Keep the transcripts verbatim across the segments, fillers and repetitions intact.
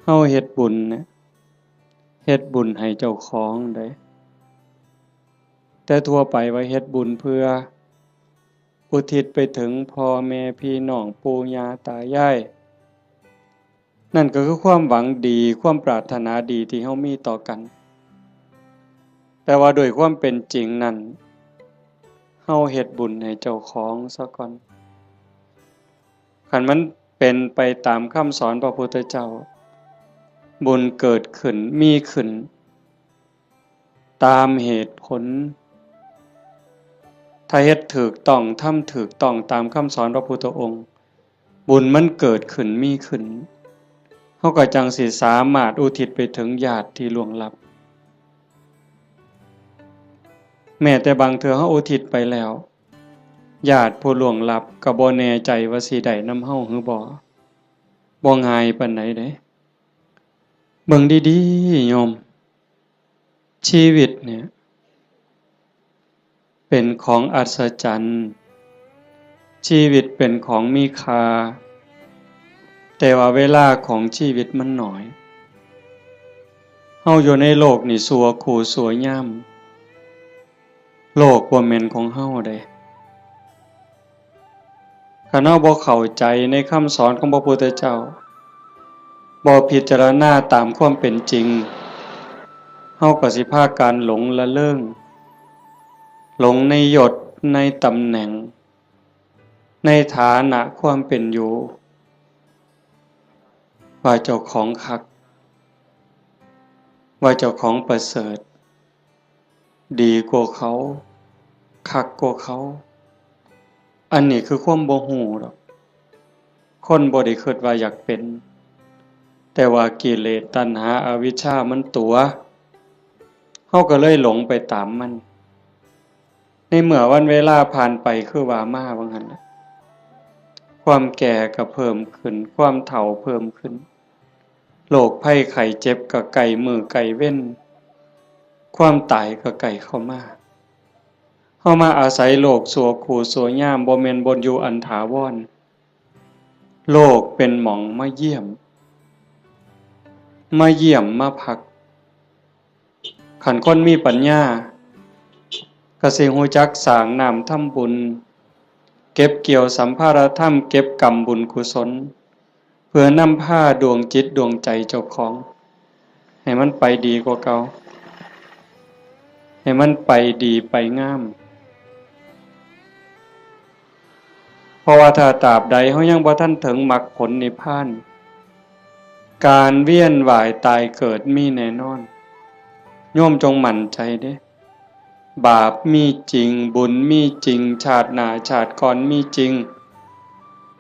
เฮาเฮ็ดบุญเนี่ย เฮ็ดบุญให้เจ้าของเด้ แต่ทั่วไปว่าเฮ็ดบุญเพื่ออุทิศไปถึงพ่อแม่พี่น้องปู่ย่าตายาย นั่นก็คือความหวังดี ความปรารถนาดีที่เฮามีต่อกัน แต่ว่าโดยความเป็นจริงนั้น เฮาเฮ็ดบุญให้เจ้าของซะก่อน คันมันเป็นไปตามคำสอนพระพุทธเจ้า บุญเกิดขึ้น มีขึ้น ตามเหตุผล ถ้าเฮ็ดถูกต้อง ทำถูกต้องตามคำสอนพระพุทธองค์ บุญมันเกิดขึ้น มีขึ้น เฮาก็จั่งสิสามารถอุทิศไปถึงญาติที่ล่วงลับ แม้แต่บางเทื่อเฮาอุทิศไปแล้ว ญาติผู้ล่วงลับก็บ่แน่ใจว่าสิได้นำเฮาหรือบ่ บ่ง่ายปานใดเด้ เบิ่งดีๆ โยม ชีวิตเนี่ย เป็นของอัศจรรย์ ชีวิตเป็นของมีค่า แต่ว่าเวลาของชีวิตมันน้อย เฮาอยู่ในโลกนี่ชั่วคู่ชั่วยาม โลกบ่แม่นของเฮาเด้ คันเฮาบ่เข้าใจในคำสอนของพระพุทธเจ้า บ่พิจารณาตามความเป็นจริง เฮาก็สิพากันหลงละเริง หลงในยศ ในตำแหน่ง ในฐานะความเป็นอยู่ ว่าเจ้าของคัก ว่าเจ้าของประเสริฐ ดีกว่าเขา คักกว่าเขา อันนี้คือความบ่ฮู้ดอก คนบ่ได้คิดว่าอยากเป็น แต่ว่ากิเลสตัณหาอวิชชามันตั๋ว เฮาก็เลยหลงไปตามมัน ในเมื่อวันเวลาผ่านไปคือว่ามาว่าหั่นน่ะ ความแก่ก็เพิ่มขึ้น ความเฒ่าเพิ่มขึ้น โรคภัยไข้เจ็บก็ใกล้มื้อใกล้เว็น ความตายก็ใกล้เข้ามา เฮามาอาศัยโลกชั่วคู่ชั่วยาม บ่แม่นบ่อนอยู่อันถาวร โลกเป็นหม่องมาเยี่ยม มาเยี่ยมมาพัก คันคนมีปัญญา ก็สิฮู้จักสร้างน้ำทำบุญ เก็บเกี่ยวสัมภาระธรรม เก็บกำบุญกุศล เพื่อนำพาดวงจิตดวงใจเจ้าของ ให้มันไปดีกว่าเก่า ให้มันไปดีไปงาม เพราะว่าถ้าตราบใดเฮายังบ่ทันถึงมรรคผลนิพพาน การเวียนว่ายตายเกิดมีแน่นอน โยมจงมั่นใจเด้ บาปมีจริง บุญมีจริง ชาติหน้าชาติก่อนมีจริง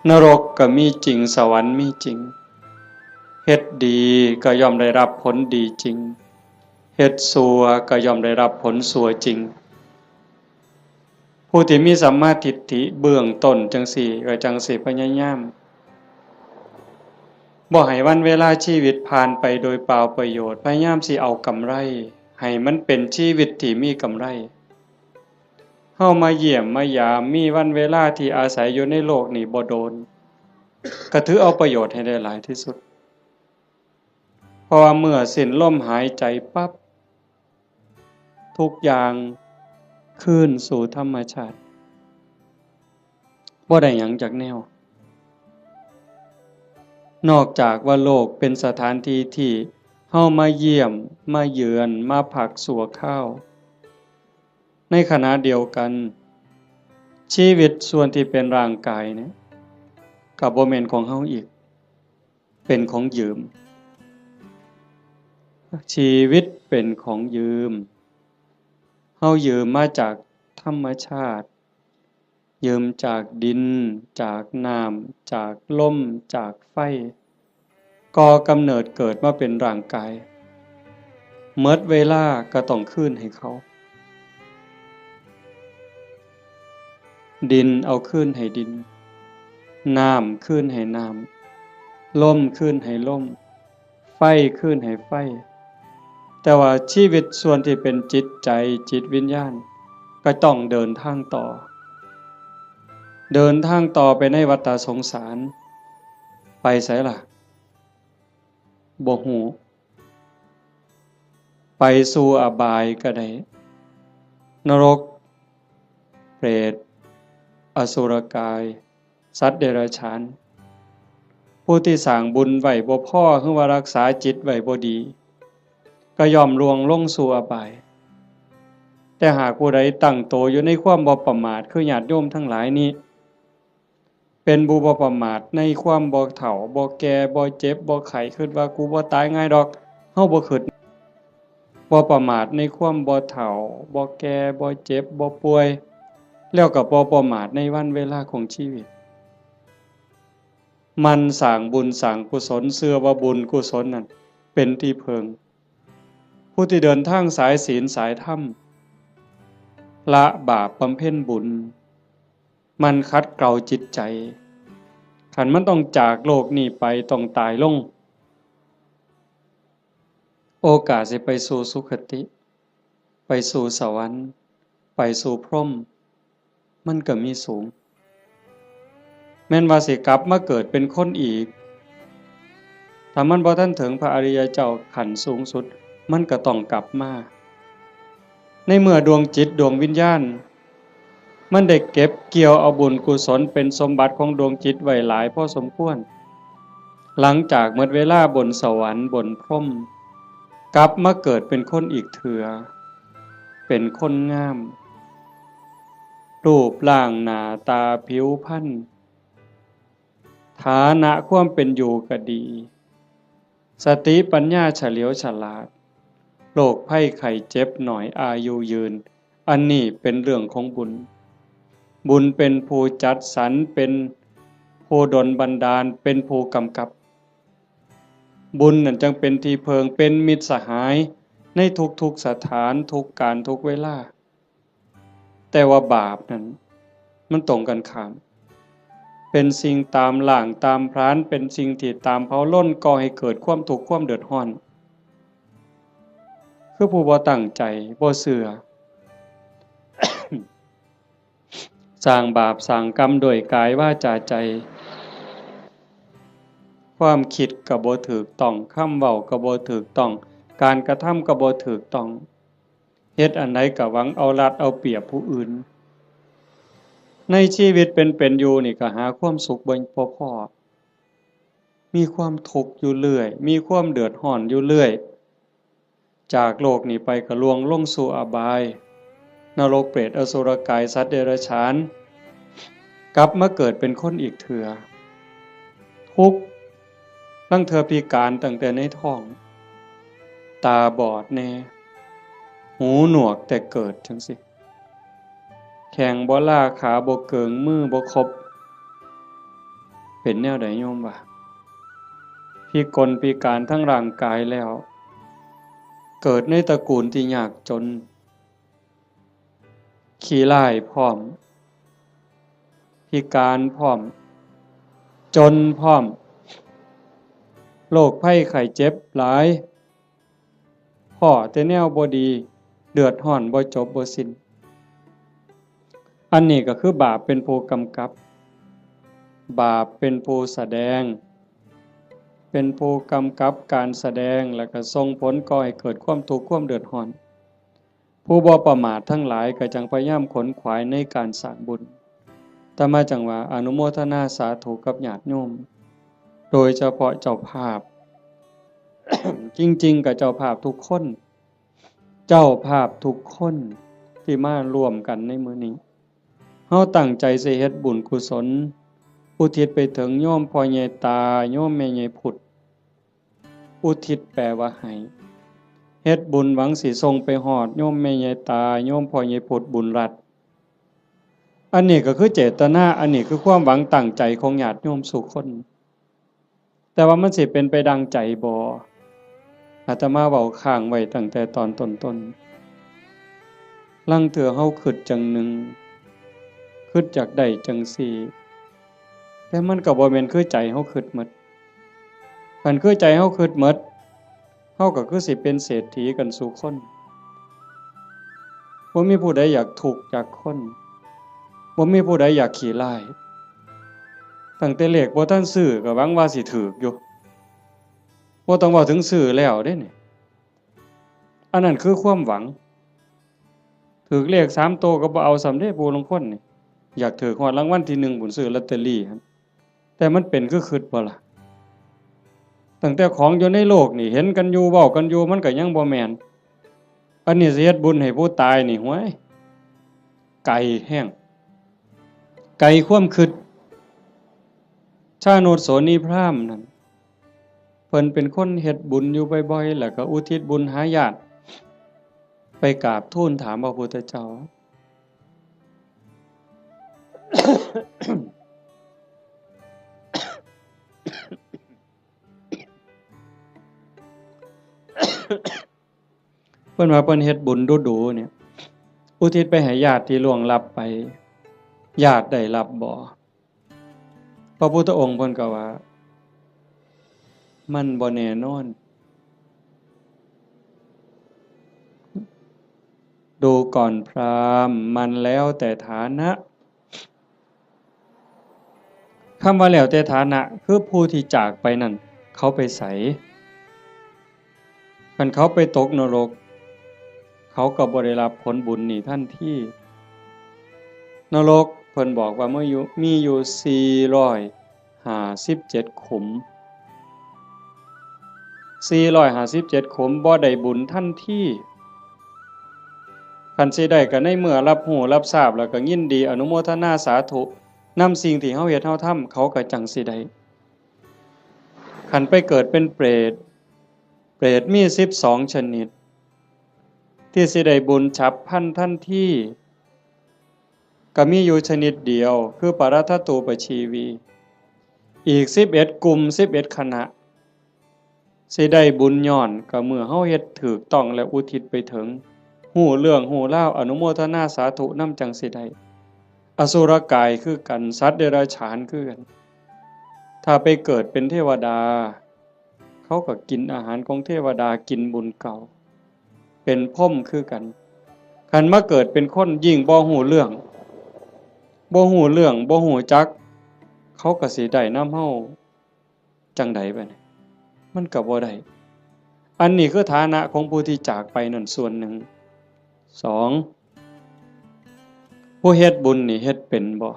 นรกก็มีจริง สวรรค์มีจริง เฮ็ดดีก็ย่อมได้รับผลดีจริง เฮ็ดชั่วก็ย่อมได้รับผลชั่วจริง ผู้ที่มีสัมมาทิฏฐิเบื้องต้นจั่งซี้ ก็จั่งสิพยายาม บ่ให้วันเวลาชีวิตผ่านไปโดยเปล่าประโยชน์ พยายามสิเอากำไร ให้มันเป็นชีวิตที่มีกำไร เฮามาเยี่ยมมายาม มีวันเวลาที่อาศัยอยู่ในโลกนี้บ่โดน ก็ถือเอาประโยชน์ให้ได้หลายที่สุด เพราะว่าเมื่อสิ้นลมหายใจปั๊บ ทุกอย่างคืนสู่ธรรมชาติ บ่ได้หยังจักแนว นอกจากว่าโลกเป็นสถานที่ที่เฮามาเยี่ยม มาเยือน มาพักชั่วคราว ในขณะเดียวกัน ชีวิตส่วนที่เป็นร่างกายเนี่ย ก็บ่แม่นของเฮาอีก เป็นของยืม ชีวิตเป็นของยืม เฮายืมมาจากธรรมชาติ ยืมจากดิน จากน้ำ จากลม จากไฟ ก่อกำเนิดเกิดมาเป็นร่างกาย หมดเวลาก็ต้องคืนให้เขา ดินเอาคืนให้ดิน น้ำคืนให้น้ำ ลมคืนให้ลม ไฟคืนให้ไฟ แต่ว่าชีวิตส่วนที่เป็นจิตใจ จิตวิญญาณ ก็ต้องเดินทางต่อ เดินทางต่อไปในวัฏสงสาร ไปไสล่ะ บ่ฮู้ ไปสู่อบายก็ได้ นรก เปรต อสุรกาย สัตว์เดรัจฉาน ผู้ที่สร้างบุญไว้บ่พอ หรือว่ารักษาจิตไว้บ่ดี ก็ย่อมล่วงลงสู่อบาย แต่หากผู้ใดตั้งโตอยู่ในความบ่ประมาท คือญาติโยมทั้งหลายนี้ เป็นผู้บ่ประมาทในความบ่เฒ่า บ่แก่ บ่เจ็บ บ่ไข้ คิดว่ากูบ่ตายง่ายดอก เฮาบ่คิด บ่ประมาทในความบ่เฒ่า บ่แก่ บ่เจ็บ บ่ป่วย แล้วก็บ่ประมาทในวันเวลาของชีวิต หมั่นสร้างบุญสร้างกุศล เชื่อว่าบุญกุศลนั่นเป็นที่พึ่ง ผู้ที่เดินทางสายศีลสายธรรม ละบาปบำเพ็ญบุญ หมั่นขัดเกลาจิตใจ คันมันต้องจากโลกนี้ไป ต้องตายลง โอกาสสิไปสู่สุคติ ไปสู่สวรรค์ ไปสู่พรหม มันก็มีสูง แม่นว่าสิกลับมาเกิดเป็นคนอีก ถ้ามันบ่ทันถึงพระอริยเจ้าขั้นสูงสุด มันก็ต้องกลับมา ในเมื่อดวงจิตดวงวิญญาณ มันได้เก็บเกี่ยวเอาบุญกุศลเป็นสมบัติของดวงจิตไว้หลายพอสมควร หลังจากหมดเวลาบนสวรรค์บนพรหม กลับมาเกิดเป็นคนอีกเทื่อ เป็นคนงาม รูปร่างหน้าตาผิวพรรณ ฐานะความเป็นอยู่ก็ดี สติปัญญาเฉลียวฉลาด โรคภัยไข้เจ็บน้อย อายุยืน อันนี้เป็นเรื่องของบุญ บุญเป็นผู้จัดสรร เป็นผู้ดลบันดาล เป็นผู้กำกับ บุญนั่นจังเป็นที่เพิ่ง เป็นมิตรสหายในทุกๆสถาน ทุกการ ทุกเวลา แต่ว่าบาปนั่น มันตรงกันข้าม เป็นสิ่งตามล้างตามผลาญ เป็นสิ่งที่ตามเผาลน ก่อให้เกิดความทุกข์ความเดือดร้อน คือผู้บ่ตั้งใจ บ่เชื่อ สร้างบาปสร้างกรรมด้วยกายวาจาใจ ความคิดก็บ่ถูกต้อง คำเว้าก็บ่ถูกต้อง การกระทำก็บ่ถูกต้อง เฮ็ดอันใดก็หวังเอารัดเอาเปรียบผู้อื่น ในชีวิตเป็นเป็นอยู่นี่ก็หาความสุขบ่ บ่พ้อ มีความทุกข์อยู่เรื่อย มีความเดือดร้อนอยู่เรื่อย จากโลกนี้ไปก็ล่วงลงสู่อบาย นรกเปรตอสุรกายสัตว์เดรัจฉาน กลับมาเกิดเป็นคนอีกเทื่อ ทุกข์ ลางเทื่อพิการตั้งแต่ในท้อง ตาบอดแน่ หูหนวกแต่เกิดจั่งซี้ แข้งบ่ลา ขาบ่เกิง มือบ่ครบ เป็นแนวใดโยมวะ พิกลพิการทั้งร่างกายแล้ว เกิดในตระกูลที่ยากจน ขี้ร้ายพร้อม พิการพร้อม จนพร้อม โรคภัยไข้เจ็บหลาย พ้อแต่แนวบ่ดี เดือดร้อนบ่จบบ่สิ้น อันนี้ก็คือบาปเป็นผู้กำกับ บาปเป็นผู้แสดง เป็นผู้กำกับการแสดง แล้วก็ส่งผลก่อให้เกิดความทุกข์ความเดือดร้อน ผู้บ่ประมาททั้งหลายก็จังพยายามขนขวายในการสร้างบุญ อาตมาจังว่าอนุโมทนาสาธุกับญาติโยม โดยเฉพาะเจ้าภาพ จริงๆ ก็เจ้าภาพทุกคน เจ้าภาพทุกคนที่มาร่วมกันในมื้อนี้ เฮาตั้งใจสิเฮ็ดบุญกุศล อุทิศไปถึงโยมพ่อใหญ่ตา โยมแม่ใหญ่พุด อุทิศแปลว่าให้ เฮ็ดบุญหวังสิส่งไปฮอดโยมแม่ใหญ่ตา โยมพ่อใหญ่พุด บุญรัตน์ อันนี้ก็คือเจตนา อันนี้คือความหวังตั้งใจของญาติโยมสู่คน แต่ว่ามันสิเป็นไปดังใจบ่ อาตมาเว้าค้างไว้ตั้งแต่ตอนต้นๆ ลางเทื่อเฮาคิดจั่งหนึ่ง คิดอยากได้จั่งซี้ แต่มันก็บ่แม่นคือใจเฮาคิดหมด คันคือใจเฮาคิดหมด เฮาก็คือสิเป็นเศรษฐีกันสู่คน บ่มีผู้ใดอยากทุกข์จากคน บ่มีผู้ใดอยากขี้ร้าย ตั้งแต่เลขบ่ทันซื้อก็หวังว่าสิถูกอยู่ โอ บ่ต้องเว้าถึงซื้อแล้วเด้นี่ อันนั้นคือความหวัง ถืกเลขสามโตก็บ่เอาซ้ำเด้ ผู้ลางคนนี่ อยากถืกฮอดรางวัลที่หนึ่งพุ้น ซื้อลอตเตอรี่หั่น แต่มันเป็นคือคิดบ่ล่ะ ตั้งแต่ของอยู่ในโลกนี่ เห็นกันอยู่ เว้ากันอยู่ มันก็ยังบ่แม่น อันนี้สิเฮ็ดบุญให้ผู้ตายนี่ ห้วย ไกลแฮง ไกลความคิด ชาโนชโสนีพราหมณ์นั่น เพิ่นเป็นคนเฮ็ดบุญอยู่บ่อยๆ แล้วก็อุทิศบุญหาญาติ ไปกราบทูลถามพระพุทธเจ้า เพิ่นว่าเพิ่นเฮ็ดบุญดูๆ เนี่ย อุทิศไปให้ญาติที่ล่วงลับไป ญาติได้รับบ่ พระพุทธองค์เพิ่นก็ว่า มันบ่แน่นอน ดูก่อนพราหมณ์ มันแล้วแต่ฐานะ คำว่าแล้วแต่ฐานะ คือผู้ที่จากไปนั่น เขาไปไส คันเขาไปตกนรก เขาก็บ่ได้รับผลบุญนี่ทันที นรกเพิ่นบอกว่ามีอยู่ มีอยู่สี่ร้อยห้าสิบเจ็ดขุม สี่ร้อยห้าสิบเจ็ดขุม บ่ได้บุญทันที คันสิได้ก็ในเมื่อรับรู้รับทราบแล้วก็ยินดีอนุโมทนาสาธุนำสิ่งที่เฮาเฮ็ดเฮาทำ เขาก็จั่งสิได้ คันไปเกิดเป็นเปรต เปรตมีสิบสองชนิด ที่สิได้บุญฉับพลันทันที ก็มีอยู่ชนิดเดียว คือปรัตถตูปชีวี อีกสิบเอ็ดกลุ่ม สิบเอ็ดคณะ สิได้บุญย้อนก็เมื่อเฮาเฮ็ดถูกต้องและอุทิศไปถึง ฮู้เรื่องฮู้ราว อนุโมทนาสาธุนำจั่งสิได้ อสุรกายคือกัน สัตว์เดรัจฉานคือกัน ถ้าไปเกิดเป็นเทวดา เขาก็กินอาหารของเทวดา กินบุญเก่า เป็นพรหมคือกัน คันมาเกิดเป็นคนยิ่งบ่ฮู้เรื่อง บ่ฮู้เรื่อง บ่ฮู้จัก เขาก็สิได้นำเฮาจั่งใดบัดนี้ มันก็บ่ได้ อันนี้คือฐานะของผู้ที่จากไปนั่นส่วนหนึ่ง สอง ผู้เฮ็ดบุญนี่เฮ็ดเป็นบ่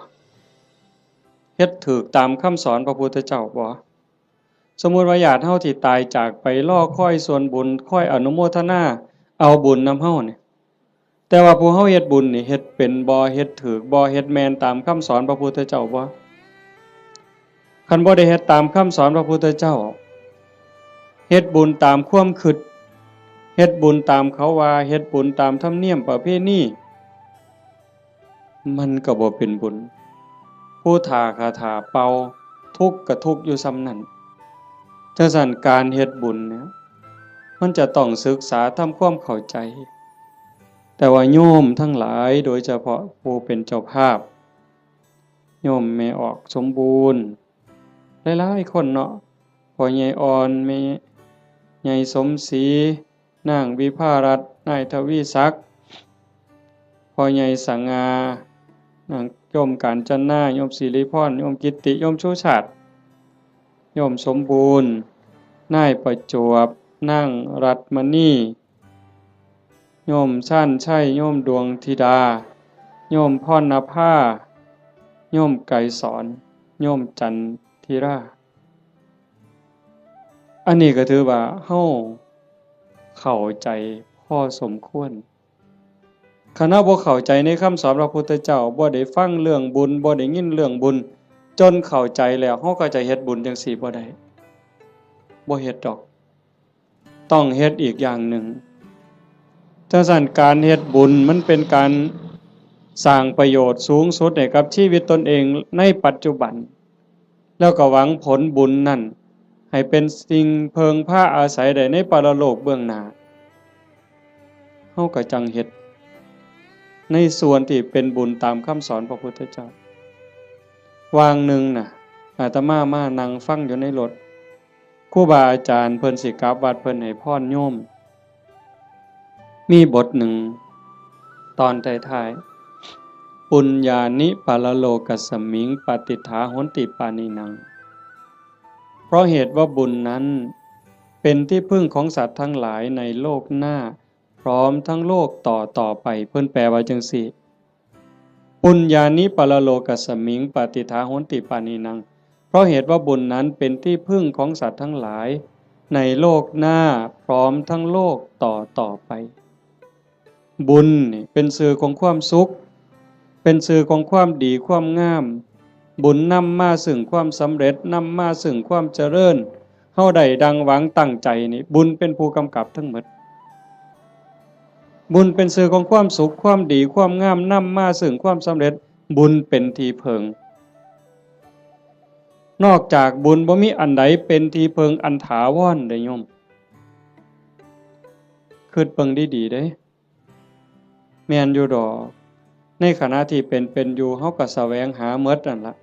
เฮ็ดถูกตามคำสอนพระพุทธเจ้าบ่ สมมุติว่าญาติเฮาที่ตายจากไปรอคอยส่วนบุญ คอยอนุโมทนาเอาบุญนำเฮานี่ แต่ว่าผู้เฮาเฮ็ดบุญนี่เฮ็ดเป็นบ่ เฮ็ดถูกบ่ เฮ็ดแม่นตามคำสอนพระพุทธเจ้าบ่ คันบ่ได้เฮ็ดตามคำสอนพระพุทธเจ้า เฮ็ดบุญตามความคิด เฮ็ดบุญตามเขาว่า เฮ็ดบุญตามธรรมเนียมประเพณี มันก็บ่เป็นบุญ ผู้ถ้าคาถาเป่า ทุกข์ก็ทุกข์อยู่ส่ำนั้น จั่งซั้นการเฮ็ดบุญเนี่ย มันจะต้องศึกษาทำความเข้าใจ แต่ว่าโยมทั้งหลาย โดยเฉพาะผู้เป็นเจ้าภาพ โยมแม่ออกสมบูรณ์ หลายๆคนเนาะ พ่อใหญ่อ่อน แม่ใหญ่สมศรี นางวิภารัตน์ นายทวีศักดิ์ พ่อใหญ่สง่า นางโยมกาญจนา โยมสิริพร โยมกิตติ โยมชูชาติ โยมสมบูรณ์ นายประจวบ นางรัตน์มณี โยมชาญชัย โยมดวงธิดา โยมพรณภา โยมไกรสอน โยมจันทิรา อันนี้ก็ถือว่าเฮาเข้าใจพอสมควร คันเฮาบ่เข้าใจในคำสอนพระพุทธเจ้า บ่ได้ฟังเรื่องบุญ บ่ได้ยินเรื่องบุญ จนเข้าใจแล้ว เฮาก็จะเฮ็ดบุญจั่งซี้บ่ได้ บ่เฮ็ดดอก ต้องเฮ็ดอีกอย่างหนึ่ง จั่งซั้นการเฮ็ดบุญมันเป็นการสร้างประโยชน์สูงสุดให้กับชีวิตตนเองในปัจจุบัน แล้วก็หวังผลบุญนั่นให้เป็นสิ่งเพิ่งพาอาศัยได้ในปรโลกเบื้องหน้า เฮาก็จั่งเฮ็ดในส่วนที่เป็นบุญตามคำสอนพระพุทธเจ้า วางหนึ่งน่ะ อาตมามานั่งฟังอยู่ในรถ ครูบาอาจารย์เพิ่นสิกลับวัด เพิ่นให้พรโยม มีบทหนึ่ง ตอนท้ายๆ ปุญญานิปรโลกัสมิง ปาติฏฐาโหนติปาณินัง เพราะเหตุว่าบุญนั้น เป็นที่พึ่งของสัตว์ทั้งหลายในโลกหน้า พร้อมทั้งโลกต่อต่อไป เพิ่นแปลว่าจั่งซี้ ปุญญานิปรโลกัสมิง ปฏิฏฐาโหนติปาณีนัง เพราะเหตุว่าบุญนั้นเป็นที่พึ่งของสัตว์ทั้งหลาย ในโลกหน้าพร้อมทั้งโลกต่อต่อไป บุญนี่เป็นชื่อของความสุข เป็นชื่อของความดีความงาม บุญนำมาซึ่งความสำเร็จ นำมาซึ่งความเจริญ เฮาได้ดังหวังตั้งใจนี่ บุญเป็นผู้กำกับทั้งหมด บุญเป็นชื่อของความสุข ความดี ความงาม นำมาซึ่งความสำเร็จ บุญเป็นที่เพิ่ง นอกจากบุญบ่มีอันใดเป็นที่เพิ่งอันถาวรเด้โยม คิดเบิ่งดีๆเด้ แม่นอยู่ดอก ในขณะที่เป็นเป็นอยู่ เฮาก็แสวงหาหมดนั่นละ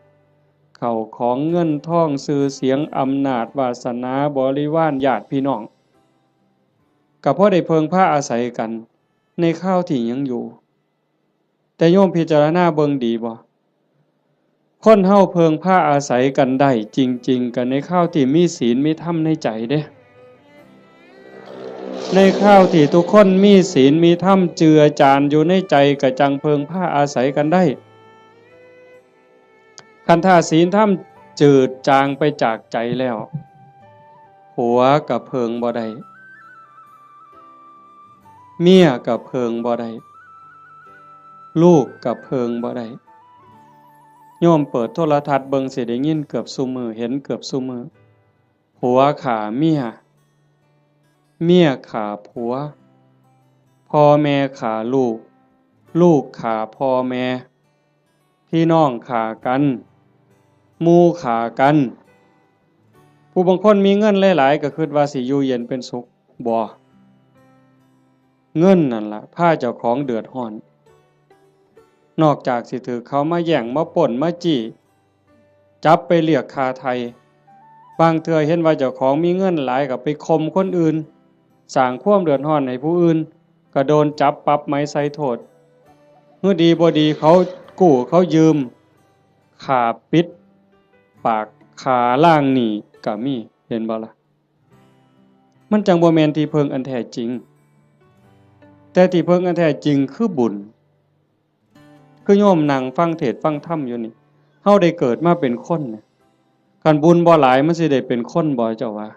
เข้าของเงินทอง ชื่อเสียง อำนาจ วาสนา บริวาร ญาติพี่น้อง ก็พอได้เพิ่งพาอาศัยกัน ในคราวที่ยังอยู่ แต่โยมพิจารณาเบิ่งดีบ่ คนเฮาเพิ่งพาอาศัยกันได้จริงๆ ก็ในคราวที่มีศีลมีธรรมในใจเด้ ในคราวที่ทุกคนมีศีลมีธรรมเจือจานอยู่ในใจ ก็จั่งเพิ่งพาอาศัยกันได้ คันถ้าศีลธรรมจืดจางไปจากใจแล้ว ผัวก็เพิ่งบ่ได้ เมียก็เพิ่งบ่ได้ ลูกก็เพิ่งบ่ได้ โยมเปิดโทรทัศน์เบิ่งสิได้ยินเกือบซุมื้อ เห็นเกือบซุมื้อ ผัวฆ่าเมีย เมียฆ่าผัว พ่อแม่ฆ่าลูก ลูกฆ่าพ่อแม่ พี่น้องฆ่ากัน หมู่ฆ่ากัน ผู้บางคนมีเงินหลายๆ ก็คิดว่าสิอยู่เย็นเป็นสุข บ่ เงินนั่นล่ะพาเจ้าของเดือดร้อน นอกจากสิถืกเขามาแย่ง มาปล้น มาจี้ จับไปเรียกค่าไถ่ บางเทื่อเห็นว่าเจ้าของมีเงินหลายก็ไปข่มคนอื่น สร้างความเดือดร้อนให้ผู้อื่น ก็โดนจับปรับใหม่ใส่โทษ เมื่อดีบ่ดีเขากู้เขายืม ฆ่าปิดปาก ฆ่าล้างหนี้ก็มี เห็นบ่ล่ะ มันจั่งบ่แม่นที่เพิ่งอันแท้จริง แต่ที่เพิ่งอันแท้จริงคือบุญ คือโยมนั่งฟังเทศน์ฟังธรรมอยู่นี่ เฮาได้เกิดมาเป็นคนเนี่ย คันบุญบ่หลายมันสิได้เป็นคนบ่เจ้าว่า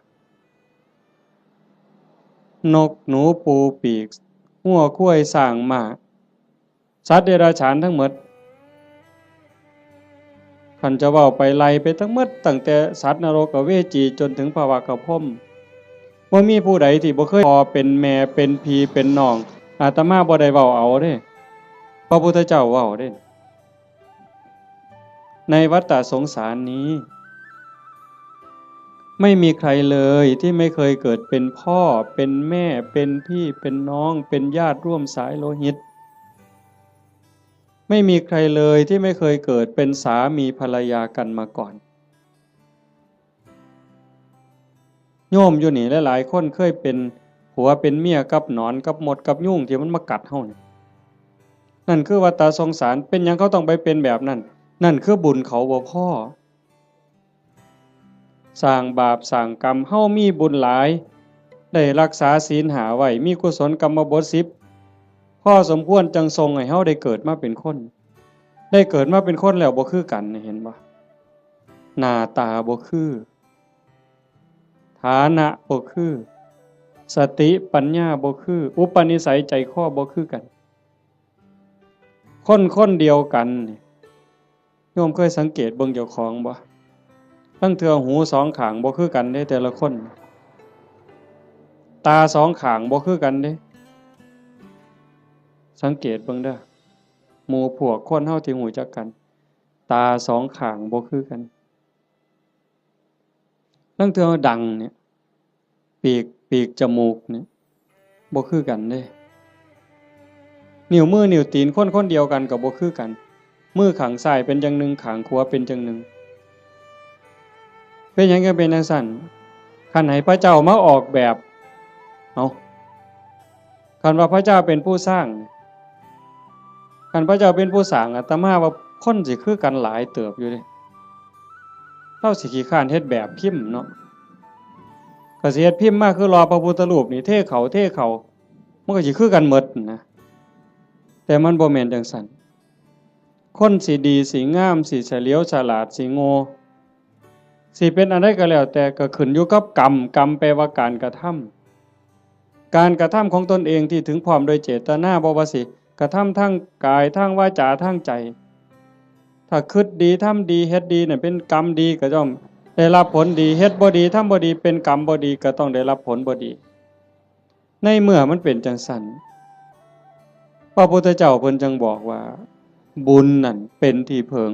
นกหนูปูปีก งัวควายช้างม้า สัตว์เดรัจฉานทั้งหมด คันจะเว้าไปไล่ไปทั้งหมด ตั้งแต่สัตว์นรกอเวจีจนถึงพระวากพรหม บ่มีผู้ใดที่บ่เคยพ่อเป็นแม่เป็นพี่เป็นน้อง อาตมาบ่ได้เว้าเอาเด้ พระพุทธเจ้าเว้าเด้ ในวัฏฏะสงสารนี้ ไม่มีใครเลยที่ไม่เคยเกิดเป็นพ่อ เป็นแม่ เป็นพี่ เป็นน้อง เป็นญาติร่วมสายโลหิต ไม่มีใครเลยที่ไม่เคยเกิดเป็นสามีภรรยากันมาก่อน โยมอยู่นี่หลายๆคนเคยเป็นผัวเป็นเมียกับหนอนกับมดกับยุงที่มันมากัดเฮานี่ นั่นคือวัฏฏะสงสาร เป็นหยังเขาต้องไปเป็นแบบนั้น นั่นคือบุญเขาบ่พอ สร้างบาปสร้างกรรม เฮามีบุญหลาย ได้รักษาศีลห้าไว้ มีกุศลกรรมบทสิบ พอสมควรจั่งส่งให้เฮาได้เกิดมาเป็นคน ได้เกิดมาเป็นคนแล้วบ่คือกัน เห็นบ่ หน้าตาบ่คือ ฐานะบ่คือ สติปัญญาบ่คือ อุปนิสัยใจคอบ่คือกัน คนคนเดียวกันนี่ โยมเคยสังเกตเบิ่งเจ้าของบ่ ลางเทื่อหูสองข้างบ่คือกันเด้ แต่ละคน ตาสองข้างบ่คือกันเด้ สังเกตเบิ่งเด้อ หมู่พวกคนเฮาที่รู้จักกัน ตาสองข้างบ่คือกัน ลางเทื่อดังเนี่ย ปีก ปีกจมูกเนี่ย บ่คือกันเด้ นิ้วมือนิ้วตีนคนคนเดียวกันก็บ่คือกัน มือข้างซ้ายเป็นจั่งหนึ่ง ข้างขวาเป็นจั่งหนึ่ง เป็นหยังจั่งเป็นจั่งซั้น คันให้พระเจ้ามาออกแบบ เอ้า คันว่าพระเจ้าเป็นผู้สร้าง คันพระเจ้าเป็นผู้สร้าง อาตมาว่าคนสิคือกันหลายเติบอยู่เด้ ลาวสิขี้คร้านเฮ็ดแบบพิมพ์เนาะ ถ้าสิเฮ็ดพิมพ์มาคือหล่อพระพุทธรูปนี่ เทเข้า เทเข้า มันก็สิคือกันหมดนะ แต่มันบ่แม่นจั่งซั้น คนสิดี สิงาม สิเฉลียวฉลาด สิโง่ สิเป็นอันใดก็แล้วแต่ ก็ขึ้นอยู่กับกรรม กรรมแปลว่าการกระทำ การกระทำของตนเองที่ถึงพร้อมโดยเจตนา บ่ว่าสิกระทำทางกาย ทางวาจา ทางใจ ถ้าคิดดี ทำดี เฮ็ดดีเนี่ยเป็นกรรมดี ก็ย่อมได้รับผลดี เฮ็ดบ่ดี ทำบ่ดี เป็นกรรมบ่ดี ก็ต้องได้รับผลบ่ดี ในเมื่อมันเป็นจั่งซั้น พระพุทธเจ้าเพิ่นจั่งบอกว่า บุญนั่นเป็นที่เพิง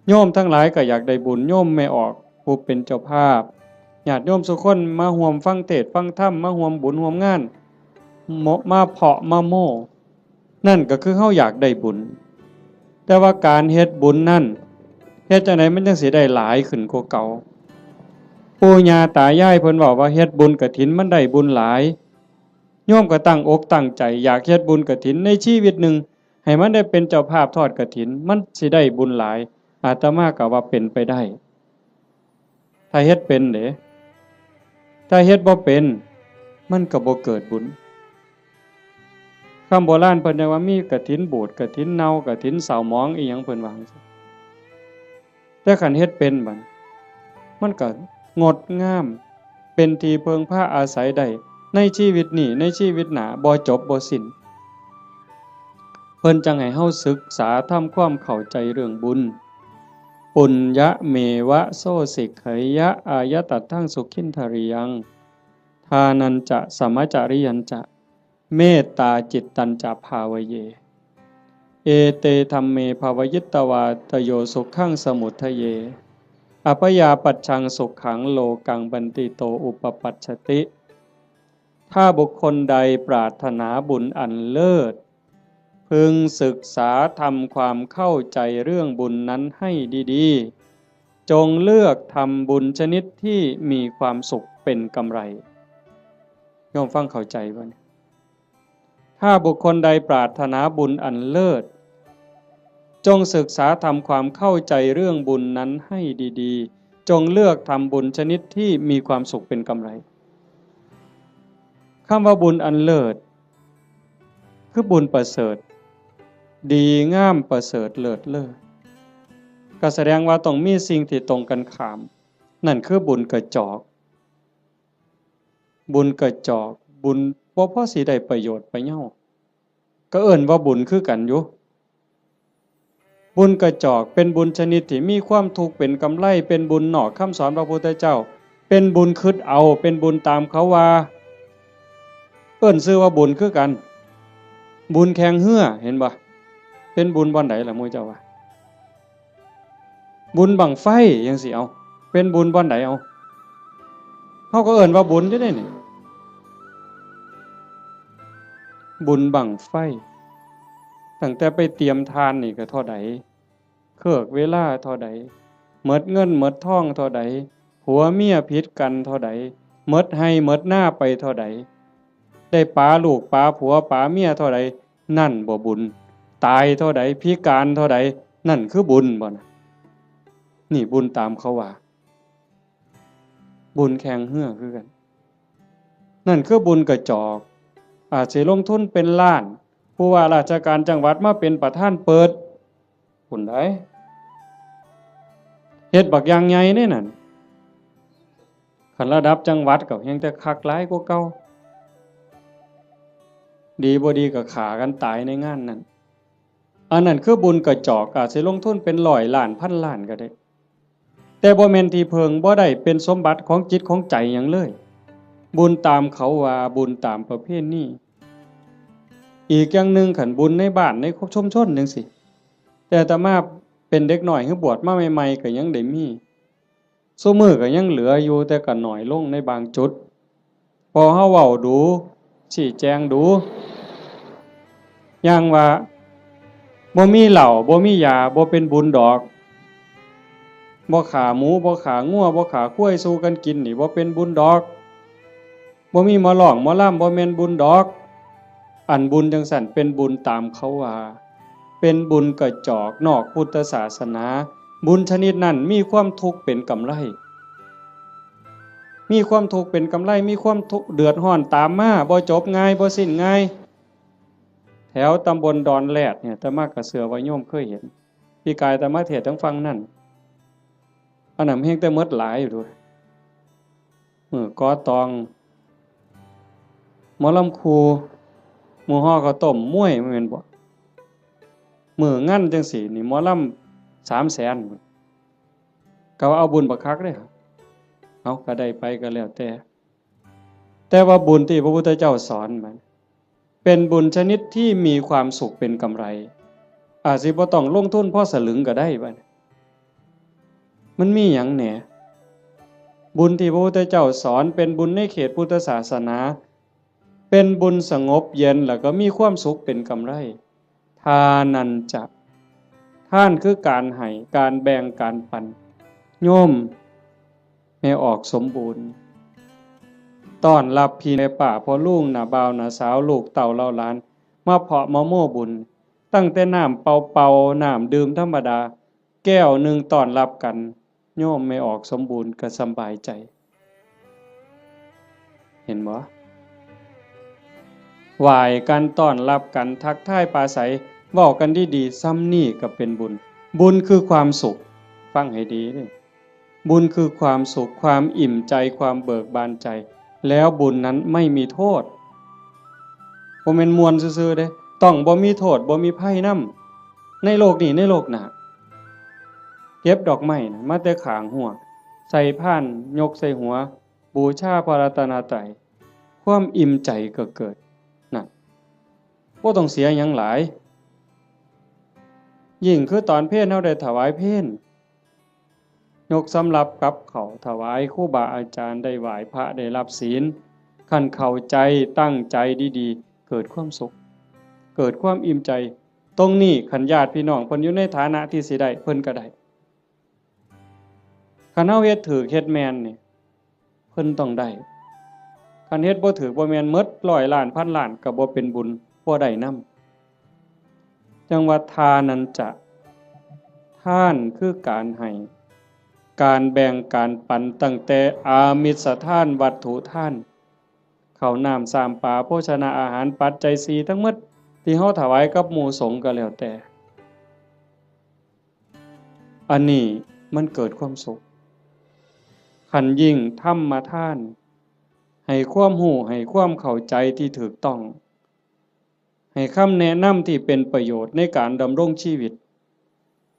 โยมทั้งหลายก็อยากได้บุญ โยมแม่ออกผู้เป็นเจ้าภาพ ญาติโยมสุคนมาร่วมฟังเทศน์ฟังธรรม มาร่วมบุญร่วมงาน โม- มาเพาะมาโม้ นั่นก็คือเฮาอยากได้บุญ แต่ว่าการเฮ็ดบุญนั่น เฮ็ดจั่งใดมันจั่งสิได้หลายขึ้นกว่าเก่า ปู่ย่าตายายเพิ่นเว้าว่าเฮ็ดบุญกฐินมันได้บุญหลาย โยมก็ตั้งอกตั้งใจอยากเฮ็ดบุญกฐินในชีวิตหนึ่ง ให้มันได้เป็นเจ้าภาพทอดกฐิน มันสิได้บุญหลาย อาตมาก็ว่าเป็นไปได้ ถ้าเฮ็ดเป็นเด้ ถ้าเฮ็ดบ่เป็น มันก็บ่เกิดบุญ คำโบราณเพิ่นเรียกว่ามีกฐินบูด กฐินเน่า กฐินเศร้าหมอง อีหยังเพิ่นว่าจั่งซี้ แต่คันเฮ็ดเป็นบัด มันก็งดงาม เป็นที่เพิ่งพาอาศัยได้ ในชีวิตนี้ ในชีวิตหน้า บ่จบบ่สิ้น เพิ่นจั่งให้เฮาศึกษาทำความเข้าใจเรื่องบุญ ปุญญะเมวะโสสิกขยะ อายะตัตถังสุขินทริยัง ทานัญจะ สมะจริยัญจะ เมตตาจิตตัญจะ ภาวะเย เอเตธัมเม ภาวะยิตวา ตโยสุขังสมุททะเย อัพยาปัชชังสุขัง โลกังบันติโต อุปปัชชติ ถ้าบุคคลใดปรารถนาบุญอันเลิศ พึงศึกษาทำความเข้าใจเรื่องบุญนั้นให้ดีๆ จงเลือกทำบุญชนิดที่มีความสุขเป็นกำไร โยมฟังเข้าใจบ่เนี่ย ถ้าบุคคลใดปรารถนาบุญอันเลิศ จงศึกษาทำความเข้าใจเรื่องบุญนั้นให้ดีๆ จงเลือกทำบุญชนิดที่มีความสุขเป็นกำไร คำว่าบุญอันเลิศ คือบุญประเสริฐ ดีงามประเสริฐเลิศเลอ ก็แสดงว่าต้องมีสิ่งที่ตรงกันข้าม นั่นคือบุญกระจอก บุญกระจอก บุญบ่พอสิได้ประโยชน์ประเยา ก็เอิ้นว่าบุญคือกันอยู่ บุญกระจอกเป็นบุญชนิดที่มีความทุกข์เป็นกำไร เป็นบุญนอกคำสอนพระพุทธเจ้า เป็นบุญคิดเอา เป็นบุญตามเขาว่า เอิ้นชื่อว่าบุญคือกัน บุญแข่งเฮือ เห็นบ่ เป็นบุญบ่อนใดล่ะหมู่เจ้าว่า บุญบั้งไฟจั่งซี้ เอา เป็นบุญบ่อนใด เอา เฮาก็เอิ้นว่าบุญอยู่เด้นี่ บุญบั้งไฟ ตั้งแต่ไปเตรียมถ่านนี่ก็เท่าใด เคิกเวลาเท่าใด หมดเงินหมดทองเท่าใด ผัวเมียผิดกันเท่าใด หมดไฮ่หมดนาไปเท่าใด ได้ป๋าลูกป๋าผัวป๋าเมียเท่าใด นั่นบ่บุญ ตายเท่าใด พิการเท่าใด นั่นคือบุญบ่นะ นี่บุญตามเขาว่า บุญแข่งเฮือคือกัน นั่นคือบุญกระจอก อาจสิลงทุนเป็นล้าน ผู้ว่าราชการจังหวัดมาเป็นประธานเปิด พุ้นใด๋ เฮ็ดบักอย่างใหญ่เด้นั่น คันระดับจังหวัดก็แฮ่งแต่คักหลายกว่าเก่า ดีบ่ดีก็ฆ่ากันตายในงานนั่น อันนั้นคือบุญกระจอก อาจสิลงทุนเป็นร้อยล้านพันล้านก็ได้ แต่บ่แม่นที่เพิ่ง บ่ได้เป็นสมบัติของจิตของใจหยังเลย บุญตามเขาว่า บุญตามประเพณี อีกอย่างหนึ่ง คันบุญในบ้านในชุมชนจั่งซี้ แต่อาตมาเป็นเด็กน้อย คือบวชมาใหม่ๆ ก็ยังได้มี ซุมื้อก็ยังเหลืออยู่ แต่ก็น้อยลงในบางจุด พอเฮาเว้าดู๋ ชี้แจงดู๋ อย่างว่า บ่มีเหล้า บ่มียา บ่เป็นบุญดอก บ่ฆ่าหมู บ่ฆ่างัว บ่ฆ่าควายสู่กันกินนี่ บ่เป็นบุญดอก บ่มีหมอร้องหมอลำ บ่แม่นบุญดอก อันบุญจั่งซั้นเป็นบุญตามเขาว่า เป็นบุญกระจอกนอกพุทธศาสนา บุญชนิดนั้นมีความทุกข์เป็นกำไร มีความทุกข์เป็นกำไร มีความทุกข์เดือดร้อนตามมา บ่จบง่าย บ่สิ้นง่าย แถวตำบลดอนแรดเนี่ย อาตมาก็เชื่อว่าโยมเคยเห็น ปีกายอาตมาเทศน์ทางฝั่งนั่น อันนั้นแฮงแต่หมดหลายอยู่เด้อ มื้อก่อตอง หมอลำครู มื้อห่อข้าวต้ม มวย แม่นบ่ มื้องานจั่งซี้นี่ หมอลำสามแสน ก็ว่าเอาบุญบักคักเด้ เอา ก็ได้ไปก็แล้วแต่ แต่ว่าบุญที่พระพุทธเจ้าสอนมัน เป็นบุญชนิดที่มีความสุขเป็นกำไร อาจสิบ่ต้องลงทุนพอสลึงก็ได้บัดนี้ มันมีหยังแหน่ บุญที่พระพุทธเจ้าสอนเป็นบุญในเขตพุทธศาสนา เป็นบุญสงบเย็นแล้วก็มีความสุขเป็นกำไร ทานัญจะ ทานคือการให้ การแบ่ง การปัน โยมแม่ออกสมบูรณ์ ต้อนรับพี่แม่ป้าพ่อลุง น้าบ่าว น้าสาว ลูกเต้าเหล่าหลาน มาเพาะมาโม้บุญ ตั้งแต่น้ำเปล่าๆ น้ำดื่มธรรมดา แก้วหนึ่งต้อนรับกัน โยมแม่ออกสมบูรณ์ก็สำบายใจ เห็นบ่ ไหว้กัน ต้อนรับกัน ทักทายปราศรัย เว้ากันดีๆ ส่ำนี้ก็เป็นบุญ บุญคือความสุข ฟังให้ดีเด้อ บุญคือความสุข ความอิ่มใจ ความเบิกบานใจ แล้วบุญนั้นไม่มีโทษ บ่แม่นม่วนซื่อๆเด้ ต้องบ่มีโทษ บ่มีภัยนำ ในโลกนี้ ในโลกหน้า เก็บดอกไม้นะ มาแต่ข้างฮั้ว ใส่พาน ยกใส่หัว บูชาพระรัตนตรัย ความอิ่มใจก็เกิด นั่น บ่ต้องเสียหยังหลาย ยิ่งคือตอนเพลเฮาได้ถวายเพล ยกสำรับกับข้าวถวายครูบาอาจารย์ ได้ไหว้พระ ได้รับศีล คันเข้าใจ ตั้งใจดีๆ เกิดความสุข เกิดความอิ่มใจ ตรงนี้คันญาติพี่น้องเพิ่นอยู่ในฐานะที่สิได้ เพิ่นก็ได้ คันเฮาเฮ็ดถูก เฮ็ดแม่นนี่ เพิ่นต้องได้ คันเฮ็ดบ่ถูกบ่แม่น หมดร้อยล้าน พันล้าน ก็บ่เป็นบุญ บ่ได้นำ จั่งว่าทานัญจะ ทานคือการให้ การแบ่ง การปัน ตั้งแต่อามิสทาน วัตถุทาน ข้าวน้ำ ซ้ำปลา โภชนาอาหาร ปัจจัยสี่ทั้งหมด ที่เฮาถวายกับหมู่สงฆ์ก็แล้วแต่ อันนี้มันเกิดความสุข คันยิ่งธรรมทาน ให้ความรู้ ให้ความเข้าใจที่ถูกต้อง ให้คำแนะนำที่เป็นประโยชน์ในการดำรงชีวิต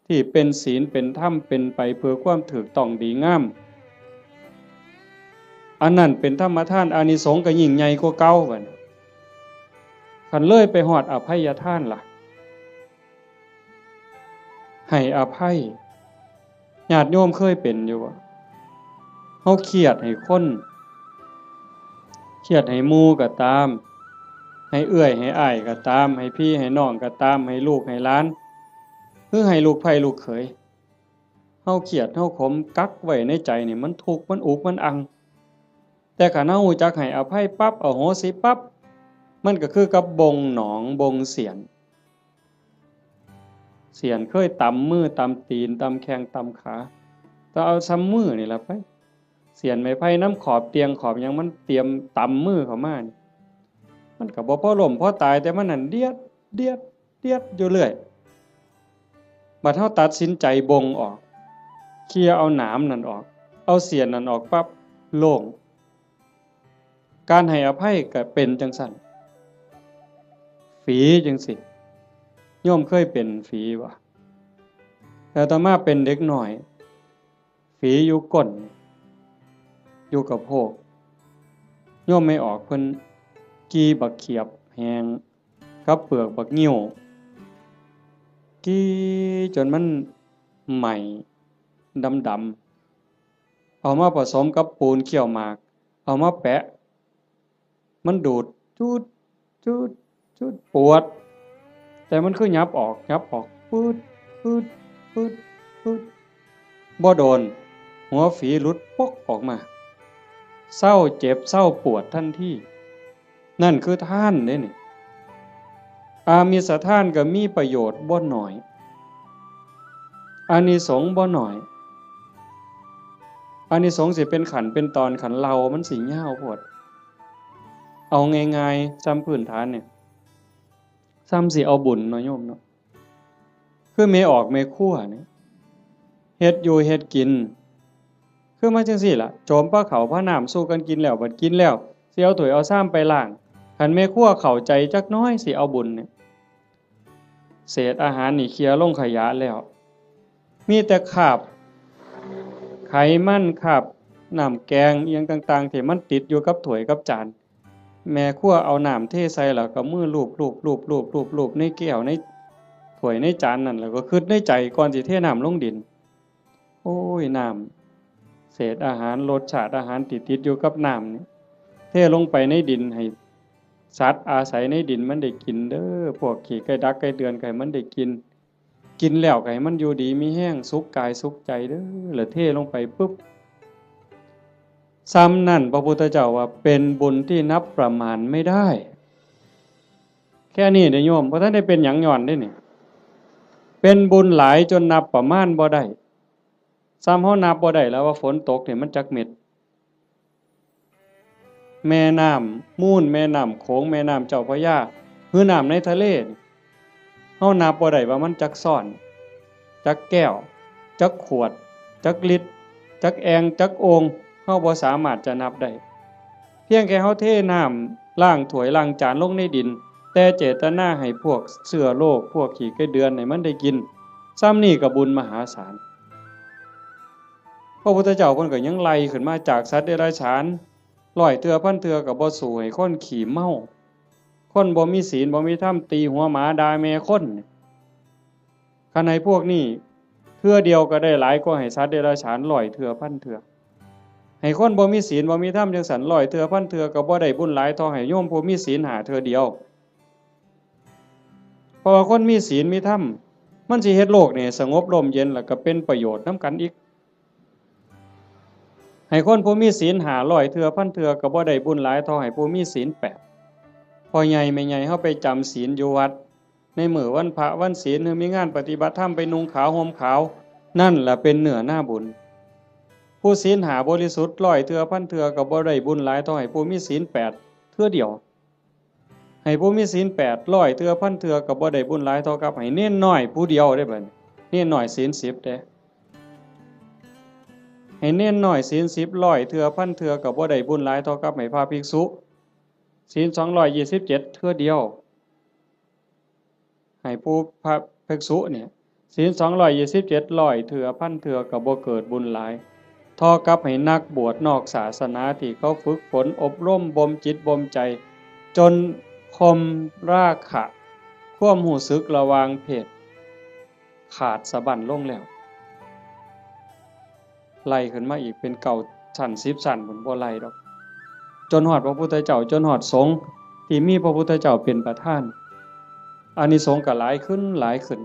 ที่เป็นศีล เป็นธรรม เป็นไปเพื่อความถูกต้องดีงาม อันนั้นเป็นธรรมทาน อานิสงส์ก็ยิ่งใหญ่กว่าเก่าบัดนี้ คันเลยไปฮอดอภัยทานล่ะ ให้อภัย ญาติโยมเคยเป็นอยู่บ่ เฮาเครียดให้คน เครียดให้หมู่ก็ตาม ให้เอื้อยให้อ้ายก็ตาม ให้พี่ให้น้องก็ตาม ให้ลูกให้หลาน หรือให้ลูกใผลูกเขย เฮาเครียด เฮาขม กักไว้ในใจนี่ มันทุกข์ มันอุก มันอัง แต่คันเฮารู้จักให้อภัยปั๊บ อโหสิปั๊บ มันก็คือกับบ่งหนอง บ่งเสี้ยน เสี้ยนเคยตำมือ ตำตีน ตำแข้ง ตำขา ก็เอาส่ำมือนี่ล่ะไป เสี้ยนไม้ไผ่นำขอบเตียงขอบหยัง มันเตรียมตำมือเข้ามานี่ มันก็บ่พอล้มพอตาย แต่มันนั่นเดียด เดียด เดียดอยู่เรื่อย บัดเฮาตัดสินใจบ่งออก เคลียร์เอาหนามนั่นออก เอาเสี้ยนนั่นออกปั๊บ โล่ง การให้อภัยก็เป็นจั่งซั้น ฝีจั่งซี้ โยมเคยเป็นฝีบ่ แต่อาตมาเป็นเด็กน้อย ฝีอยู่ก้น อยู่กะโพก โยมแม่ออกเพิ่นขี่บักเขียบแห้ง กับเปลือกบักงิ้ว ขี่จนมันไหม้ดำๆ เอามาผสมกับปูนเคี่ยวหมาก เอามาแปะ มันดูด จูด จูด จูด ปวด แต่มันคือหยับออก หยับออก ปืด ปืด ปืด ปืด บ่โดน หัวฝีหลุดปกออกมา เซาเจ็บ เซาปวดทันที นั่นคือทานเด้นี่ อามิสทานก็มีประโยชน์บ่น้อย อานิสงส์บ่น้อย อานิสงส์สิเป็นขั้นเป็นตอน คันเล่ามันสิยาวโพด เอาง่ายๆ ส่ำพื้นฐานเนี่ย ส่ำสิเอาบุญเนาะโยมเนาะ คือแม่ออกแม่ครัวเนี่ย เฮ็ดอยู่เฮ็ดกิน คือมาจั่งซี้ล่ะ โจมพาข้าวพาน้ำสู่กันกินแล้ว บัดกินแล้ว สิเอาถ้วยเอาชามไปล้าง คันแม่ครัวเข้าใจจักหน่อย สิเอาบุญเนี่ย เศษอาหารนี่เคลียร์ลงขยะแล้ว มีแต่คราบไขมัน คราบน้ำแกงอิหยังต่างๆ ที่มันติดอยู่กับถ้วยกับจาน แม่ครัวเอาน้ำเทใส่แล้วก็มือลูบๆๆๆๆในแก้ว ในถ้วยในจานนั่น แล้วก็คิดในใจก่อนสิเทน้ำลงดิน โอ้ย น้ำ เศษอาหาร รสชาติอาหารที่ติดอยู่กับน้ำนี่ เทลงไปในดิน ให้สัตว์อาศัยในดินมันได้กินเด้อ พวกขี้ไก่ดักไก่เดือนก็ให้มันได้กิน กินแล้วก็ให้มันอยู่ดีมีแฮง สุขกายสุขใจเด้อ แล้วเทลงไปปุ๊บ ส่ำนั่นพระพุทธเจ้าว่าเป็นบุญที่นับประมาณไม่ได้ แค่นี้เด้อโยม บ่ทันได้เป็นหยังย้อนเด้นี่ เป็นบุญหลายจนนับประมาณบ่ได้ ส่ำเฮานับบ่ได้แล้วว่าฝนตกนี่มันจักเม็ด แม่น้ำมูล แม่น้ำโขง แม่น้ำเจ้าพระยา หรือน้ำในทะเลนี่ เฮานับบ่ได้ว่ามันจักซ้อน จักแก้ว จักขวด จักลิตร จักแอ่ง จักโอ่ง เฮาบ่สามารถจะนับได้ เพียงแค่เฮาเทน้ำล้างถ้วยล้างจานลงในดิน แต่เจตนาให้พวกเชื้อโรค พวกขี้ไก่เดือนให้มันได้กิน ส่ำนี่ก็บุญมหาศาล พระพุทธเจ้าเพิ่นก็ยังไล่ขึ้นมาจากสัตว์เดรัจฉาน ร้อยเทื่อพันเทื่อก็บ่สู้ให้คนขี้เมา คนบ่มีศีลบ่มีธรรม ตีหัวหมาด่าแม่คน คันให้พวกนี้เทื่อเดียวก็ได้หลายกว่าให้สัตว์เดรัจฉานร้อยเทื่อพันเทื่อ ให้คนบ่มีศีลบ่มีธรรมจั่งซั้นร้อยเทื่อพันเทื่อก็บ่ได้บุญหลายเท่าให้โยมผู้มีศีลห้าเทื่อเดียว เพราะว่าคนมีศีลมีธรรม มันสิเฮ็ดโลกนี่สงบร่มเย็น แล้วก็เป็นประโยชน์นำกันอีก ให้คนผู้มีศีลห้าร้อยเทื่อพันเทื่อก็บ่ได้บุญหลายเท่าให้ผู้มีศีลแปด พ่อใหญ่แม่ใหญ่เฮาไปจำศีลอยู่วัด ในมื้อวันพระวันศีล หรือมีงานปฏิบัติธรรม ไปนุ่งขาวห่มขาว นั่นล่ะเป็นเนื้อนาบุญ ผู้ศีลห้าบริสุทธิ์ร้อยเทื่อพันเทื่อก็บ่ได้บุญหลายเท่าให้ผู้มีศีลแปดเทื่อเดียว ให้ผู้มีศีลแปดร้อยเทื่อพันเทื่อก็บ่ได้บุญหลายเท่ากับให้เณรน้อยผู้เดียวเด้บัดนี้ เณรน้อยศีลสิบเด้ ให้เณรน้อยศีลสิบร้อยเทื่อพันเทื่อก็บ่ได้บุญหลายเท่ากับให้พระภิกษุศีลสองร้อยยี่สิบเจ็ดเทื่อเดียว ให้ผู้พระภิกษุเนี่ย ศีลสองร้อยยี่สิบเจ็ดร้อยเทื่อพันเทื่อก็บ่เกิดบุญหลาย เท่ากับให้นักบวชนอกศาสนาที่เขาฝึกฝนอบรมบ่มจิตบ่มใจ จนข่มราคะ ความรู้สึกระหว่างเพศ ขาดสะบั้นลงแล้ว ไล่ขึ้นมาอีกเป็นเก้าชั้นสิบชั้นพุ้น บ่ไล่ดอก จนฮอดพระพุทธเจ้า จนฮอดสงฆ์ที่มีพระพุทธเจ้าเป็นประธาน อานิสงส์ก็หลายขึ้นหลายขึ้น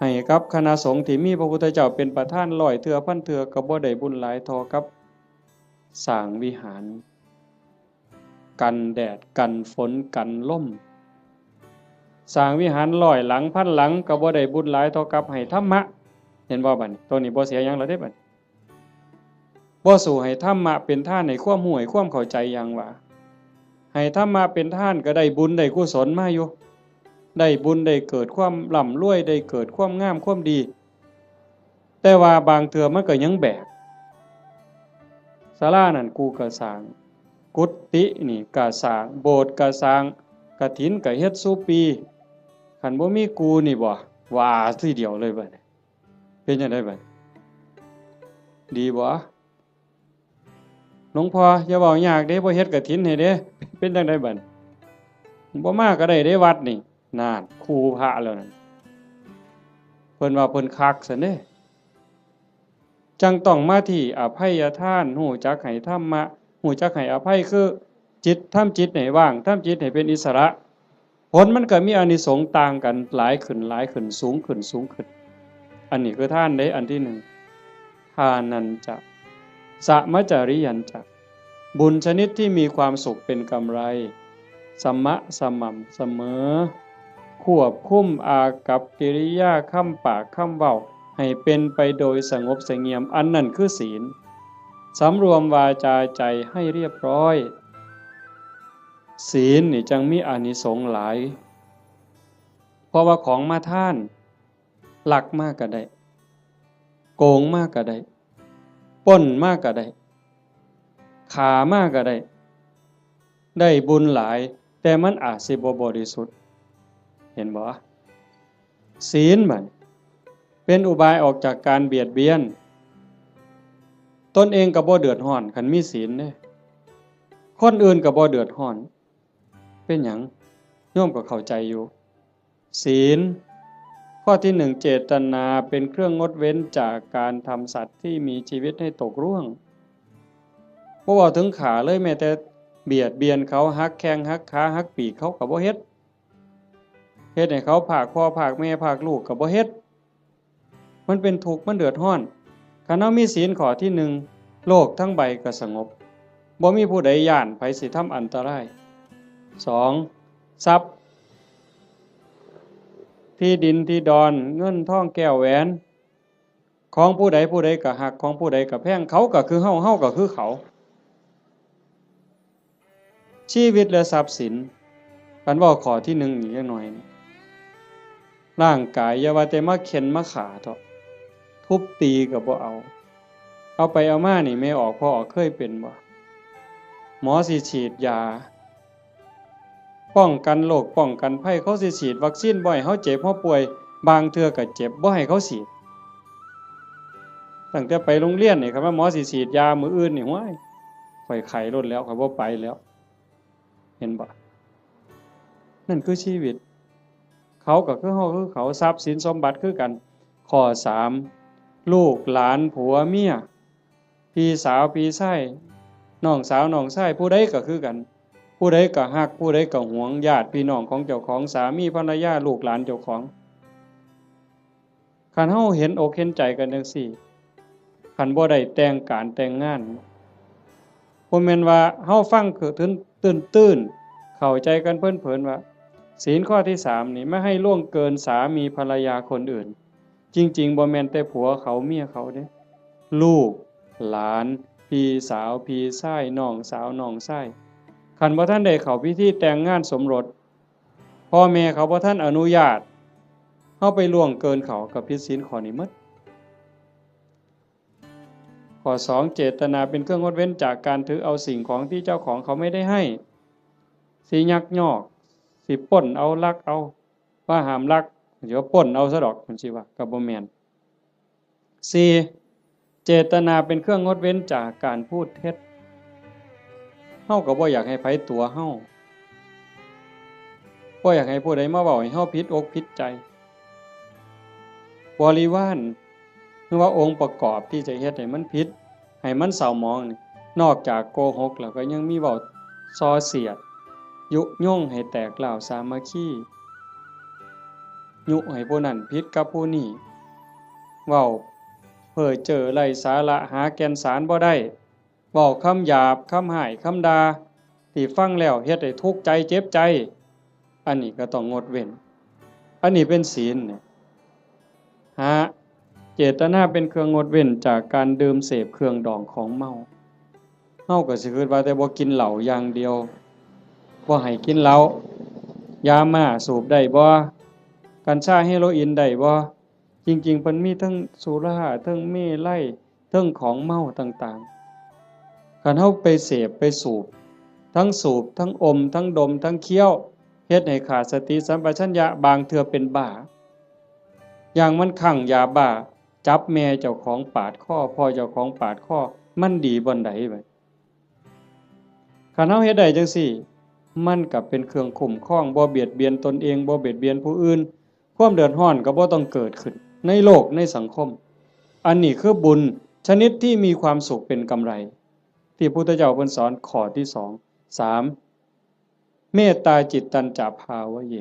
ให้กับคณะสงฆ์ที่มีพระพุทธเจ้าเป็นประธานร้อยเทื่อพันเทื่อก็บ่ได้บุญหลายเท่ากับสร้างวิหาร กันแดดกันฝนกันลม สร้างวิหารร้อยหลังพันหลังก็บ่ได้บุญหลายเท่ากับให้ธรรมะ เห็นบ่บัดนี้ ตัวนี้บ่เสียหยังแล้วเด้บัดนี้ บ่สู้ให้ธรรมะเป็นทาน ให้ความรู้ให้ความเข้าใจอย่างว่า ให้ธรรมะเป็นทานก็ได้บุญได้กุศลมาอยู่ ได้บุญได้เกิดความร่ำรวย ได้เกิดความงามความดี แต่ว่าบางเทื่อมันก็ยังแบก ศาลานั่นกูก็สร้าง กุฏินี่ก็สร้าง โบสถ์ก็สร้าง กฐินก็เฮ็ดซุปี คันบ่มีกูนี่บ่ ว่าทีเดียวเลยบัดนี้ เป็นจั่งใดบัดนี้ ดีบ่ หลวงพ่ออย่าเว้ายากเด้ บ่เฮ็ดกฐินให้เด้ เป็นจั่งใดบัดนี้ บ่มาก็ได้เด้วัดนี่ นั่น คู่พระแล้วนั่น เพิ่นว่าเพิ่นคักซั้นเด้ จั่งต้องมาที่อภัยทาน รู้จักให้ธรรมะ รู้จักให้อภัย คือจิต ทำจิตให้ว่าง ทำจิตให้เป็นอิสระ ผลมันก็มีอานิสงส์ต่างกัน หลายขึ้น หลายขึ้น สูงขึ้น สูงขึ้น อันนี้คือทานเด้ อันที่หนึ่ง ทานัญจะ สะมะจาริยัญจะ บุญชนิดที่มีความสุขเป็นกำไร สมะ สม่ำเสมอ ควบคุมอากัปกิริยา คำปาก คำเว้า ให้เป็นไปโดยสงบเสงี่ยม อันนั้นคือศีล สำรวมวาจาใจให้เรียบร้อย ศีลนี่จั่งมีอานิสงส์หลาย เพราะว่าของมาทาน ลักมาก็ได้ โกงมาก็ได้ ปล้นมาก็ได้ ฆ่ามาก็ได้ ได้บุญหลาย แต่มันอาจสิบ่บริสุทธิ์ เห็นบ่ ศีลบัดเป็นอุบายออกจากการเบียดเบียน ตนเองก็บ่เดือดร้อน คันมีศีลเด้ คนอื่นก็บ่เดือดร้อน เป็นหยัง โยมก็เข้าใจอยู่ ศีล ข้อที่หนึ่ง เจตนาเป็นเครื่องงดเว้นจากการทำสัตว์ที่มีชีวิตให้ตกร่วง บ่เว้าถึงฆ่าเลย แม้แต่เบียดเบียนเขา หักแข้งหักขา หักปีกเขาก็บ่เฮ็ด เฮ็ดให้เขาพรากพ่อพรากแม่พรากลูกก็บ่เฮ็ด มันเป็นทุกข์ มันเดือดร้อน คันเฮามีศีลข้อที่หนึ่ง โลกทั้งใบก็สงบ บ่มีผู้ใดย้านไผสิทำอันตราย สอง ทรัพย์ ที่ดินที่ดอน เงินทองแก้วแหวน ของผู้ใดผู้ใดก็ฮัก ของผู้ใดก็แพง เขาก็คือเฮา เฮาก็คือเขา ชีวิตและทรัพย์สิน คันเว้าข้อที่หนึ่งอีกจักหน่อยนี่ ร่างกายอย่าว่าแต่มาเฆ็่นมาฆ่าเถาะ ทุบตีก็บ่เอา เอาไปเอามานี่ แม่ออกพ่อออกเคยเป็นบ่ หมอสิฉีดยา ป้องกันโรคป้องกันภัย เขาสิฉีดวัคซีนบ่ให้เฮาเจ็บเฮาป่วย บางเทื่อก็เจ็บ บ่ให้เขาฉีด ตั้งแต่ไปโรงเรียนนี่ คันว่าหมอสิฉีดยามื้ออื่นนี่ ห้วย ข้อยไข้โลดแล้ว ข้อยบ่ไปแล้ว เห็นบ่ นั่นคือชีวิต เขาก็คือเฮาคือเขา ทรัพย์สินสมบัติคือกัน ข้อสาม ลูกหลานผัวเมีย พี่สาวพี่ชาย น้องสาวน้องชาย ผู้ใดก็คือกัน ผู้ใดก็ฮัก ผู้ใดก็หวง ญาติพี่น้องของเจ้าของ สามีภรรยา ลูกหลานเจ้าของ คันเฮาเห็นอกเห็นใจกันจั่งซี้ คันบ่ได้แต่งการแต่งงาน บ่แม่นว่าเฮาฟังคือตื้นๆ เข้าใจกันเพลินๆ ว่า ศีลข้อที่สามนี่ ไม่ให้ล่วงเกินสามีภรรยาคนอื่น จริงๆ บ่แม่นแต่ผัวเขาเมียเขาเด้ ลูก หลาน พี่สาว พี่ชาย น้องสาว น้องชาย คันบ่ทันได้เข้าพิธีแต่งงานสมรส พ่อแม่เขาบ่ทันอนุญาต เฮาไปล่วงเกินเขา ก็ผิดศีลข้อนี้หมด ข้อสอง เจตนาเป็นเครื่องงดเว้นจากการถือเอาสิ่งของที่เจ้าของเขาไม่ได้ให้ สิยักยอก สิปล้นเอา ลักเอา ว่าห้ามลัก เดี๋ยวปล้นเอาซะดอก มันสิว่า ก็บ่แม่น สี่ เจตนาเป็นเครื่องงดเว้นจากการพูดเท็จ เฮาก็บ่อยากให้ไผตั๋วเฮา บ่อยากให้ผู้ใดมาเว้าให้เฮาผิดอกผิดใจ บริวาร หรือว่าองค์ประกอบที่จะเฮ็ดให้มันผิด ให้มันเศร้าหมองนี่ นอกจากโกหกแล้วก็ยังมีเว้าส่อเสียด ยุยงให้แตกร้าวสามัคคี ยุให้ผู้นั้นผิดกับผู้นี้ เว้าเพ้อเจ้อไร้สาระ หาแก่นสารบ่ได้ เว้าคำหยาบ คำฮ้าย คำด่า ที่ฟังแล้วเฮ็ดให้ทุกข์ใจเจ็บใจ อันนี้ก็ต้องงดเว้น อันนี้เป็นศีลเนี่ย ห้า เจตนาเป็นเครื่องงดเว้นจากการดื่มเสพเครื่องดองของเมา เฮาก็สิคิดว่าแต่บ่กินเหล้าอย่างเดียว บ่ให้กินเหล้า ยาม่าสูบได้บ่ กัญชาเฮโรอีนได้บ่ จริงๆ เพิ่นมีทั้งสุรา ทั้งเมรัย ทั้งของเมาต่างๆ คันเฮาไปเสพไปสูบ ทั้งสูบ ทั้งอม ทั้งดม ทั้งเคี้ยว เฮ็ดให้ขาดสติสัมปชัญญะ บางเทื่อเป็นบ้า อย่างมันคลั่งยาบ้า จับแม่เจ้าของปาดคอ พ่อเจ้าของปาดคอ มันดีบ่อนใดบัด คันเฮาเฮ็ดได้จั่งซี้ มันก็เป็นเครื่องคุ้มครอง บ่เบียดเบียนตนเอง บ่เบียดเบียนผู้อื่น ความเดือดร้อนก็บ่ต้องเกิดขึ้น ในโลกในสังคม อันนี้คือบุญชนิดที่มีความสุขเป็นกำไร ที่พุทธเจ้าเพิ่นสอนข้อที่สอง สาม เมตตาจิตตัญจะภาวะเย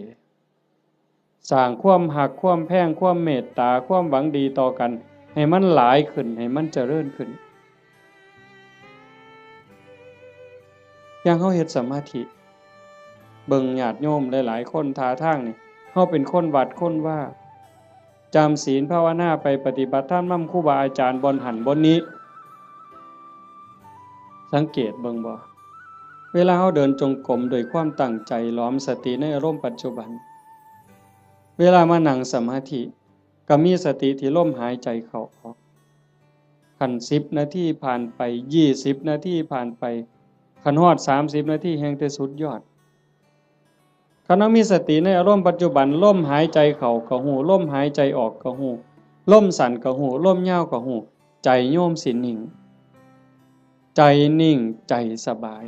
สร้างความฮัก ความแพง ความเมตตา ความหวังดีต่อกัน ให้มันหลายขึ้น ให้มันเจริญขึ้น อย่างเฮาเฮ็ดสมาธิ เบิ่งญาติโยมหลายๆ คนท่าทางนี่ เฮาเป็นคนวัดคนวา จำศีลภาวนาไปปฏิบัติธรรมนำครูบาอาจารย์บ่อนหั้นบ่อนนี้ สังเกตเบิ่งบ่ เวลาเฮาเดินจงกรมด้วยความตั้งใจ หลอมสติในอารมณ์ปัจจุบัน เวลามานั่งสมาธิ ก็มีสติที่ลมหายใจเข้าออก คันสิบนาทีผ่านไป ยี่สิบนาทีผ่านไป คันฮอดสามสิบนาทีแฮ่งแต่สุดยอด คันเฮามีสติในอารมณ์ปัจจุบัน ลมหายใจเข้าก็ฮู้ ลมหายใจออกก็ฮู้ ลมสั้นก็ฮู้ ลมยาวก็ฮู้ ใจโยมสินิ่ง ใจนิ่ง ใจสบาย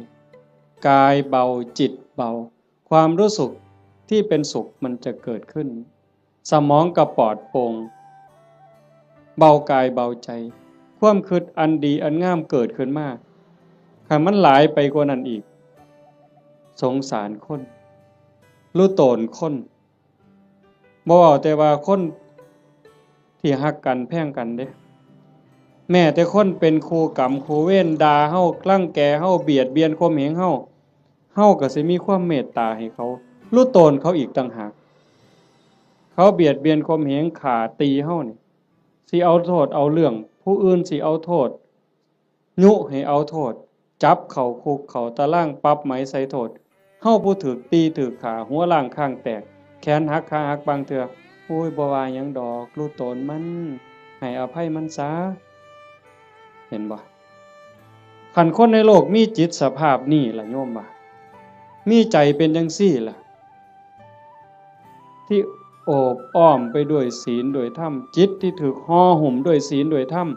กายเบา จิตเบา ความรู้สึกที่เป็นสุขมันจะเกิดขึ้น สมองก็ปลอดโปร่ง เบากายเบาใจ ความคิดอันดีอันงามเกิดขึ้นมา คันมันหลายไปกว่านั้นอีก สงสารคน รู้ตนคน บ่เว้าแต่ว่าคนที่ฮักกันแพงกันเด้ แม้แต่คนเป็นคู่กรรมคู่เวร ด่าเฮา รังแกเฮา เบียดเบียนข่มเหงเฮา เฮาก็สิมีความเมตตาให้เขา รู้ตนเขาอีกต่างหาก เขาเบียดเบียนข่มเหง ฆ่าตีเฮานี่ สิเอาโทษเอาเรื่อง ผู้อื่นสิเอาโทษ ยุให้เอาโทษ จับเข้าคุกเข้าตาราง ปรับไหมใส่โทษ เฮาผู้ถูกตีถูกฆ่า หัวล้างคางแตก แขนหักขาหักบางเทื่อ โอ้ย บ่ว่าหยังดอก รู้ตนมัน ให้อภัยมันซะ เห็นบ่ คันคนในโลกมีจิตสภาพนี้ล่ะโยมว่า มีใจเป็นจังซี่ล่ะ ที่โอบอ้อมไปด้วยศีลด้วยธรรม จิตที่ถูกห่อหุ้มด้วยศีลด้วยธรรม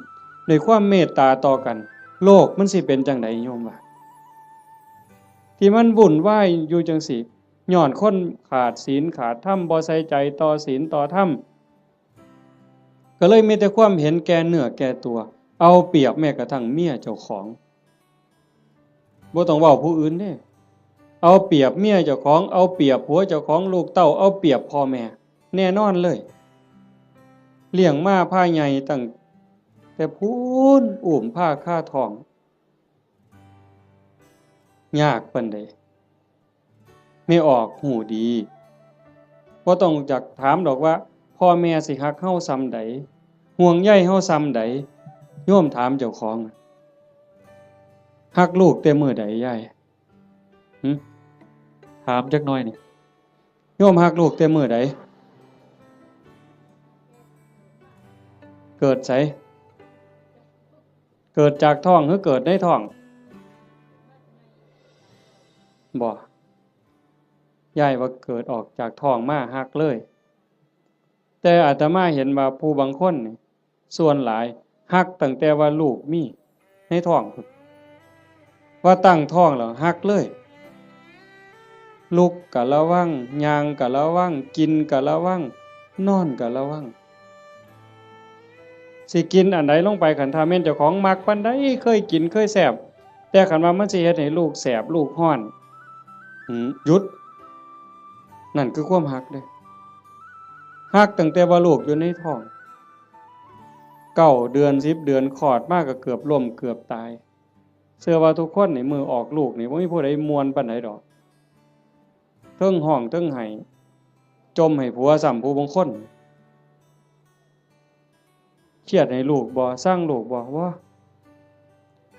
ด้วยความเมตตาต่อกัน โลกมันสิเป็นจังใดโยมว่า ที่มันวุ่นวายอยู่จังซี่ ย้อนคนขาดศีลขาดธรรม บ่ใส่ใจต่อศีลต่อธรรม ก็เลยมีแต่ความเห็นแก่เนื้อแก่ตัว เอาเปรียบแม้กระทั่งเมียเจ้าของ บ่ต้องเว้าผู้อื่นเด้ เอาเปรียบเมียเจ้าของ เอาเปรียบผัวเจ้าของ ลูกเต้า เอาเปรียบพ่อแม่ แน่นอนเลย เลี้ยงมาพาใหญ่ตั้งแต่พู้น อุ้มพาคาท้อง ยากปานใด แม่ออกฮู้ดี บ่ต้องอยากถามดอกว่า พ่อแม่สิฮักเฮาส่ำใด ห่วงใยเฮาส่ำใด โยมถามเจ้าของ ฮักลูกแต่มื้อใดยาย หึ ถามจักหน่อยนี่ โยมฮักลูกแต่มื้อใด เกิดไส เกิดจากท้องหรือเกิดในท้อง บ่ ยายว่าเกิดออกจากท้องมาฮักเลย แต่อาตมาเห็นว่าผู้บางคนนี่ ส่วนหลายฮักตั้งแต่ว่าลูกมีในท้องพุ้น ว่าตั้งท้องแล้วฮักเลย ลุกก็ระวัง ย่างก็ระวัง กินก็ระวัง นอนก็ระวัง สิกินอันใดลงไป คันถ้าแม่นเจ้าของมักปานใด เคยกินเคยแซ่บ แต่คันว่ามันสิเฮ็ดให้ลูกแสบลูกร้อน หืม หยุด นั่นคือความฮักเด้ ฮักตั้งแต่ว่าลูกอยู่ในท้อง เก้าเดือน สิบเดือน คลอดมาก็เกือบล้มเกือบตาย เชื่อว่าทุกคนนี่มื้อออกลูกนี่บ่มีผู้ใดม่วนปานใดดอก เทิงฮ้องเทิงไห้ จ่มให้ผัวซ้ำผู้บางคน เครียดให้ลูกบ่ ซังลูกบ่ บ่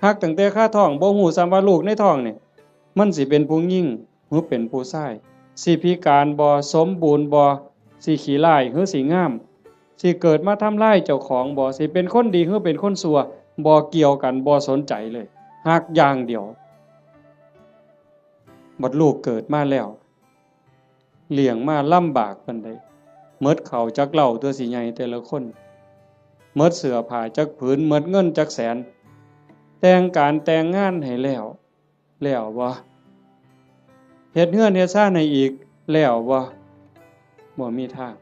ฮักตั้งแต่คาท้อง บ่ฮู้ซ้ำว่าลูกในท้องนี่ มันสิเป็นผู้หญิงหรือเป็นผู้ชาย สิพิการบ่ สมบูรณ์บ่ สิขี้ร้ายหรือสิงาม สิเกิดมาทำลายเจ้าของบ่ สิเป็นคนดีหรือเป็นคนชั่ว บ่เกี่ยวกัน บ่สนใจเลย ฮักอย่างเดียว บัดลูกเกิดมาแล้ว เลี้ยงมาลำบากปานใด หมดข้าวจักเล้าตัวสิใหญ่แต่ละคน หมดเสื้อผ้าจักผืน หมดเงินจักแสน แต่งการแต่งงานให้แล้ว แล้วบ่ เฮ็ดเฮือนเฮ็ดซานให้อีก แล้วบ่ บ่มีทาง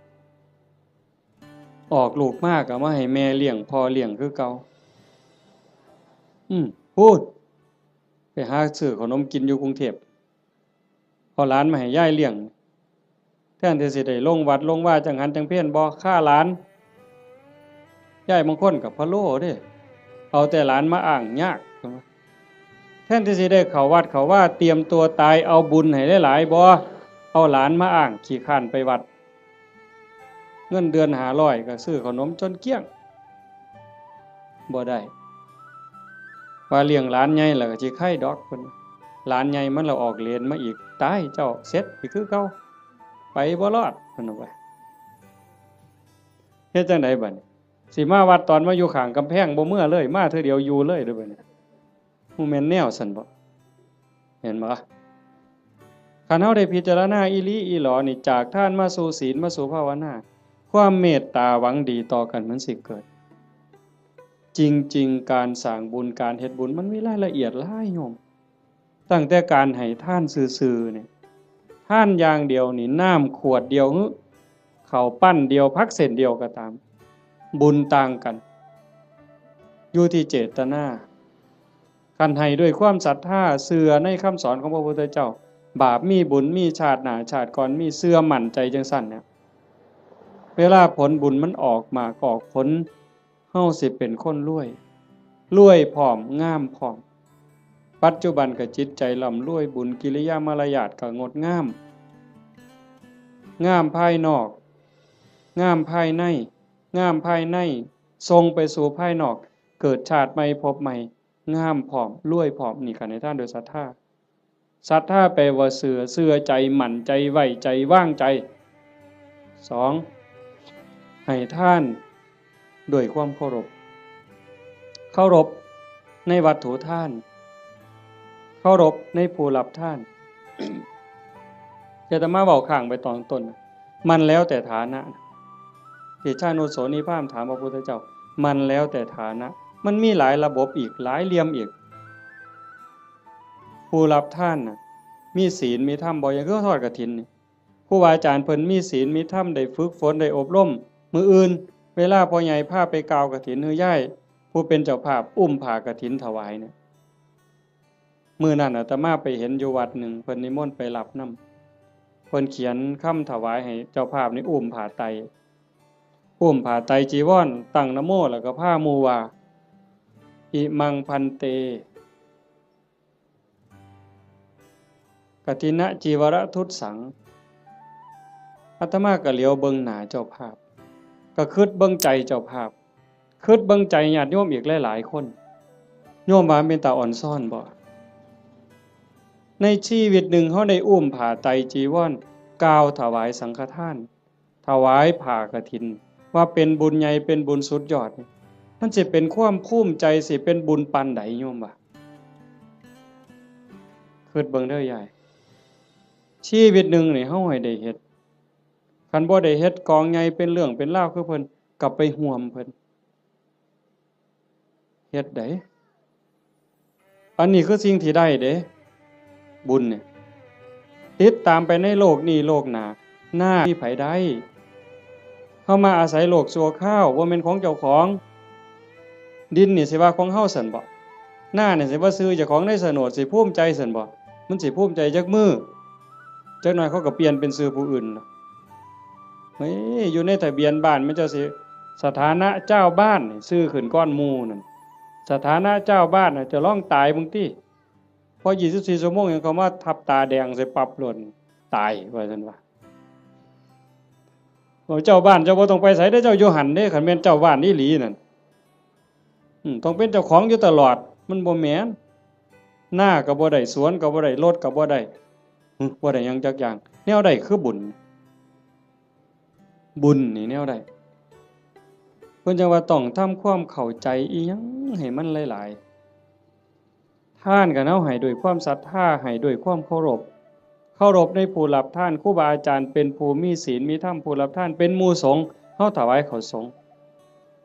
ออกลูกมาก็มาให้แม่เลี้ยงพ่อเลี้ยงคือเก่า อืม พู้น ไปหาซื้อขนมกินอยู่กรุงเทพฯ เอาหลานมาให้ยายเลี้ยง แทนที่สิได้ลงวัดลงวาจังหันจังเพล บ่ ฆ่าหลาน ยายบางคนก็พะโล้เด้ เอาแต่หลานมาอ้างยาก แทนที่สิได้เข้าวัดเข้าวา เตรียมตัวตาย เอาบุญให้หลายๆ บ่ เอาหลานมาอ้าง ขี้คร้านไปวัด เงินเดือนห้าร้อยก็ซื้อขนมจนเกลี้ยง บ่ได้ ว่าเลี้ยงหลานใหญ่แล้วก็สิไคดอกเพิ่น หลานใหญ่มันละออกเลนมาอีก ตายเจ้า เสร็จอีกคือเก่า ไปบ่รอดเพิ่นว่า เฮ็ดจั่งใดบัดนี้ สิมาวัดตอนมาอยู่ข้างกำแพงบ่เมือเลย มาเทื่อเดียวอยู่เลยเด้อบัดนี้ ฮู้แม่นแนวซั่นบ่ เห็นบ่ คันเฮาได้พิจารณาอีหลีอีหลอนี่ จากทานมาสู่ศีลมาสู่ภาวนา ความเมตตาหวังดีต่อกันมันสิเกิด จริงๆ การสร้างบุญการเฮ็ดบุญมันมีรายละเอียดหลายโยม ตั้งแต่การให้ทานซื่อๆ นี่ ทานอย่างเดียวนี่ น้ำขวดเดียวหรือ ข้าวปั้นเดียว ผักเส้นเดียวก็ตาม บุญต่างกัน อยู่ที่เจตนา คันให้ด้วยความศรัทธา เชื่อในคำสอนของพระพุทธเจ้า บาปมีบุญมีชาติหน้าชาติก่อนมี เชื่อมั่นใจจั่งซั่นเนี่ย เวลาผลบุญมันออกหมากออกผล เฮาสิเป็นคนรวย รวยพร้อม งามพร้อม ปัจจุบันก็จิตใจร่ำรวย บุญกิริยามารยาทก็งดงาม งามภายนอก งามภายใน งามภายใน ส่งไปสู่ภายนอก เกิดชาติใหม่ภพใหม่ งามพร้อม รวยพร้อม นี่คันให้ทานโดยศรัทธา ศรัทธาแปลว่าเชื่อ เชื่อใจ มั่นใจ ไว้ใจ วางใจ สอง ให้ทานด้วยความเคารพ เคารพในวัตถุทาน เคารพในผู้รับทาน อาตมาเว้าค้างไปตอนต้น มันแล้วแต่ฐานะ เตชานุโสนีพราหมณ์ถามพระพุทธเจ้า มันแล้วแต่ฐานะ มันมีหลายระบบอีก หลายเหลี่ยมอีก ผู้รับทานน่ะ มีศีลมีธรรมบ่ อย่างคือทอดกฐินนี่ ครูบาอาจารย์เพิ่นมีศีลมีธรรม ได้ฝึกฝน ได้อบรม มื้ออื่น เวลาพ่อใหญ่พาไปกล่าวกฐิน หรือยายผู้เป็นเจ้าภาพอุ้มผ้ากฐินถวายเนี่ย มื้อนั้นอาตมาไปเห็นอยู่วัดหนึ่ง เพิ่นนิมนต์ไปรับนำ เพิ่นเขียนคำถวายให้เจ้าภาพนี่อุ้มผ้าไตร อุ้มผ้าไตรจีวร ตั้งนะโม แล้วก็พาหมู่ว่า อิมังพันเต กฐินจีวรทุสสัง อาตมาก็เหลียวเบิ่งหน้าเจ้าภาพ ก็คิดเบิ่งใจเจ้าภาพ คิดเบิ่งใจญาติโยมอีกหลายๆ คน โยมว่าเป็นตาอ่อนซ้อนบ่ ในชีวิตหนึ่งเฮาได้อุ้มผ้าไตรจีวร กล่าวถวายสังฆทาน ถวายผ้ากฐิน ว่าเป็นบุญใหญ่ เป็นบุญสุดยอดนี่ มันสิเป็นความภูมิใจ สิเป็นบุญปานใดโยมว่า คิดเบิ่งเด้อยาย ชีวิตหนึ่งนี่เฮาให้ได้เฮ็ด คันบ่ได้เฮ็ดกองใหญ่เป็นเรื่องเป็นราวคือเพิ่น ก็ไปห่วมเพิ่น เฮ็ดได้ อันนี้คือสิ่งที่ได้เด้ บุญเนี่ย ติดตามไปในโลกนี้โลกหน้า หน้าที่ไผได้ เฮามาอาศัยโลกชั่วคราว บ่แม่นของเจ้าของ ดินนี่สิว่าของเฮาซั่นบ่ หน้านี่สิว่าชื่อเจ้าของในโฉนด สิภูมิใจซั่นบ่ มันสิภูมิใจจักมื้อ จักหน่อยเขาก็เปลี่ยนเป็นชื่อผู้อื่นล่ะ เฮ้ย อยู่ในทะเบียนบ้านมันเจ้าสิ สถานะเจ้าบ้านนี่ชื่อขึ้นก่อนหมู่นั่น สถานะเจ้าบ้านน่ะ จะร้องตายบางที พอยี่สิบสี่ชั่วโมงยังเขามาทับตาแดงใส่ปรับโลด ตายว่าซั่นว่า โอ้ เจ้าบ้านเจ้าบ่ต้องไปไสเด้อ เจ้าอยู่หั่นเด้ คันแม่นเจ้าบ้านอีหลีนั่น อืม ต้องเป็นเจ้าของอยู่ตลอด มันบ่แม่น นาก็บ่ได้ สวนก็บ่ได้ รถก็บ่ได้ หึ บ่ได้หยังจักอย่าง แนวใดคือบุญ บุญนี่แนวใด เพิ่นจั่งว่าต้องทำความเข้าใจอีหยังให้มันหลายๆ ทานก็เฮาให้ด้วยความศรัทธา ให้ด้วยความเคารพ เคารพในผู้รับทาน ครูบาอาจารย์เป็นผู้มีศีลมีธรรม ผู้รับทานเป็นหมู่สงฆ์ เฮาถวายข้าวสงฆ์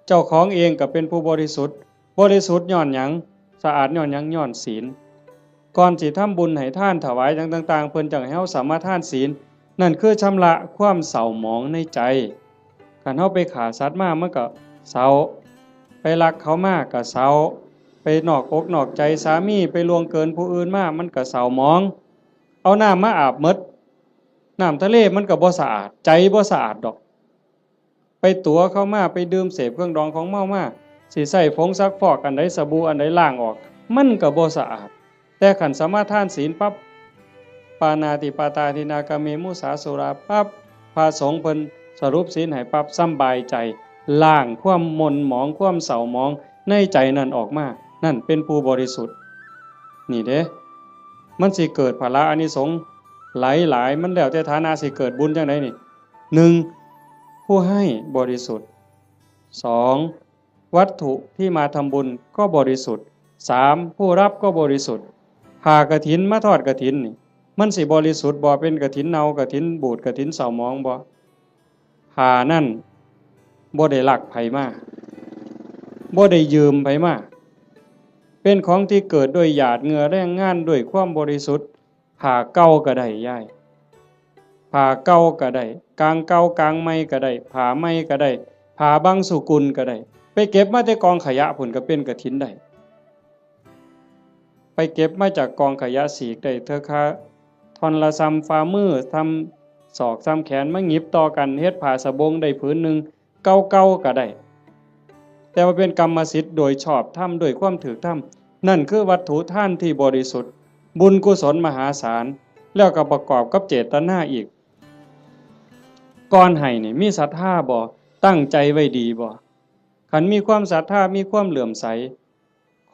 เจ้าของเองก็เป็นผู้บริสุทธิ์ บริสุทธิ์ย้อนหยัง สะอาดย้อนหยัง ย้อนศีล ก่อนสิทำบุญให้ทานถวายหยังต่างๆ เพิ่นจั่งให้เฮาสมาทานศีล นั่นคือชำระความเศร้าหมองในใจ คันเฮาไปฆ่าสัตว์มามันก็เศร้า ไปลักเขามาก็เศร้า ไปนอกอกนอกใจสามี ไปล่วงเกินผู้อื่นมา มันก็เศร้าหมอง เอาน้ำมาอาบหมด น้ำทะเลมันก็บ่สะอาด ใจบ่สะอาดดอก ไปตั๋วเขามา ไปดื่มเสพเครื่องดองของเมามา สิใช้ผงซักฟอกอันใด สบู่อันใดล้างออก มันก็บ่สะอาด แต่คันสมาทานศีลปั๊บ ปาณาติปาตาทินนากาเมมุสาสุราปั๊บ พระสงฆ์เพิ่นสรุปศีลให้ปั๊บ สำบายใจ ล้างความหม่นหมอง ความเศร้าหมองในใจนั่นออกมา นั่นเป็นผู้บริสุทธิ์ นี่เด้ มันสิเกิดผละอานิสงส์หลายๆ มันแล้วแต่ฐานะสิเกิดบุญจังใดนี่ หนึ่ง ผู้ให้บริสุทธิ์ สอง วัตถุที่มาทำบุญก็บริสุทธิ์ สาม ผู้รับก็บริสุทธิ์ ผ้ากฐินมาทอดกฐินนี่ มันสิบริสุทธิ์บ่ เป็นกฐินเน่ากฐินบูดกฐินเศร้าหมองบ่ ผ้านั่นบ่ได้ลักไผมา บ่ได้ยืมไผมา เป็นของที่เกิดด้วยหยาดเหงื่อแรงงานด้วยความบริสุทธิ์ ผ้าเก่าก็ได้ยาย ผ้าเก่าก็ได้ กางเก่ากางใหม่ก็ได้ ผ้าใหม่ก็ได้ ผ้าบางสุกุลก็ได้ ไปเก็บมาแต่กองขยะพุ้นก็เป็นกฐินได้ ไปเก็บมาจากกองขยะสีกได้เทื่อคาท่อนละส่ำฝ่ามือ ส่ำศอก ส่ำแขน มาหยิบต่อกันเฮ็ดผ้าสบงได้ผืนหนึ่ง เก่าๆก็ได้ แต่ว่าเป็นกรรมสิทธิ์โดยชอบธรรม ด้วยความถูกธรรม นั่นคือวัตถุทานที่บริสุทธิ์ บุญกุศลมหาศาล แล้วก็ประกอบกับเจตนาอีก ก่อนให้นี่มีศรัทธาบ่ ตั้งใจไว้ดีบ่ คันมีความศรัทธา มีความเลื่อมใส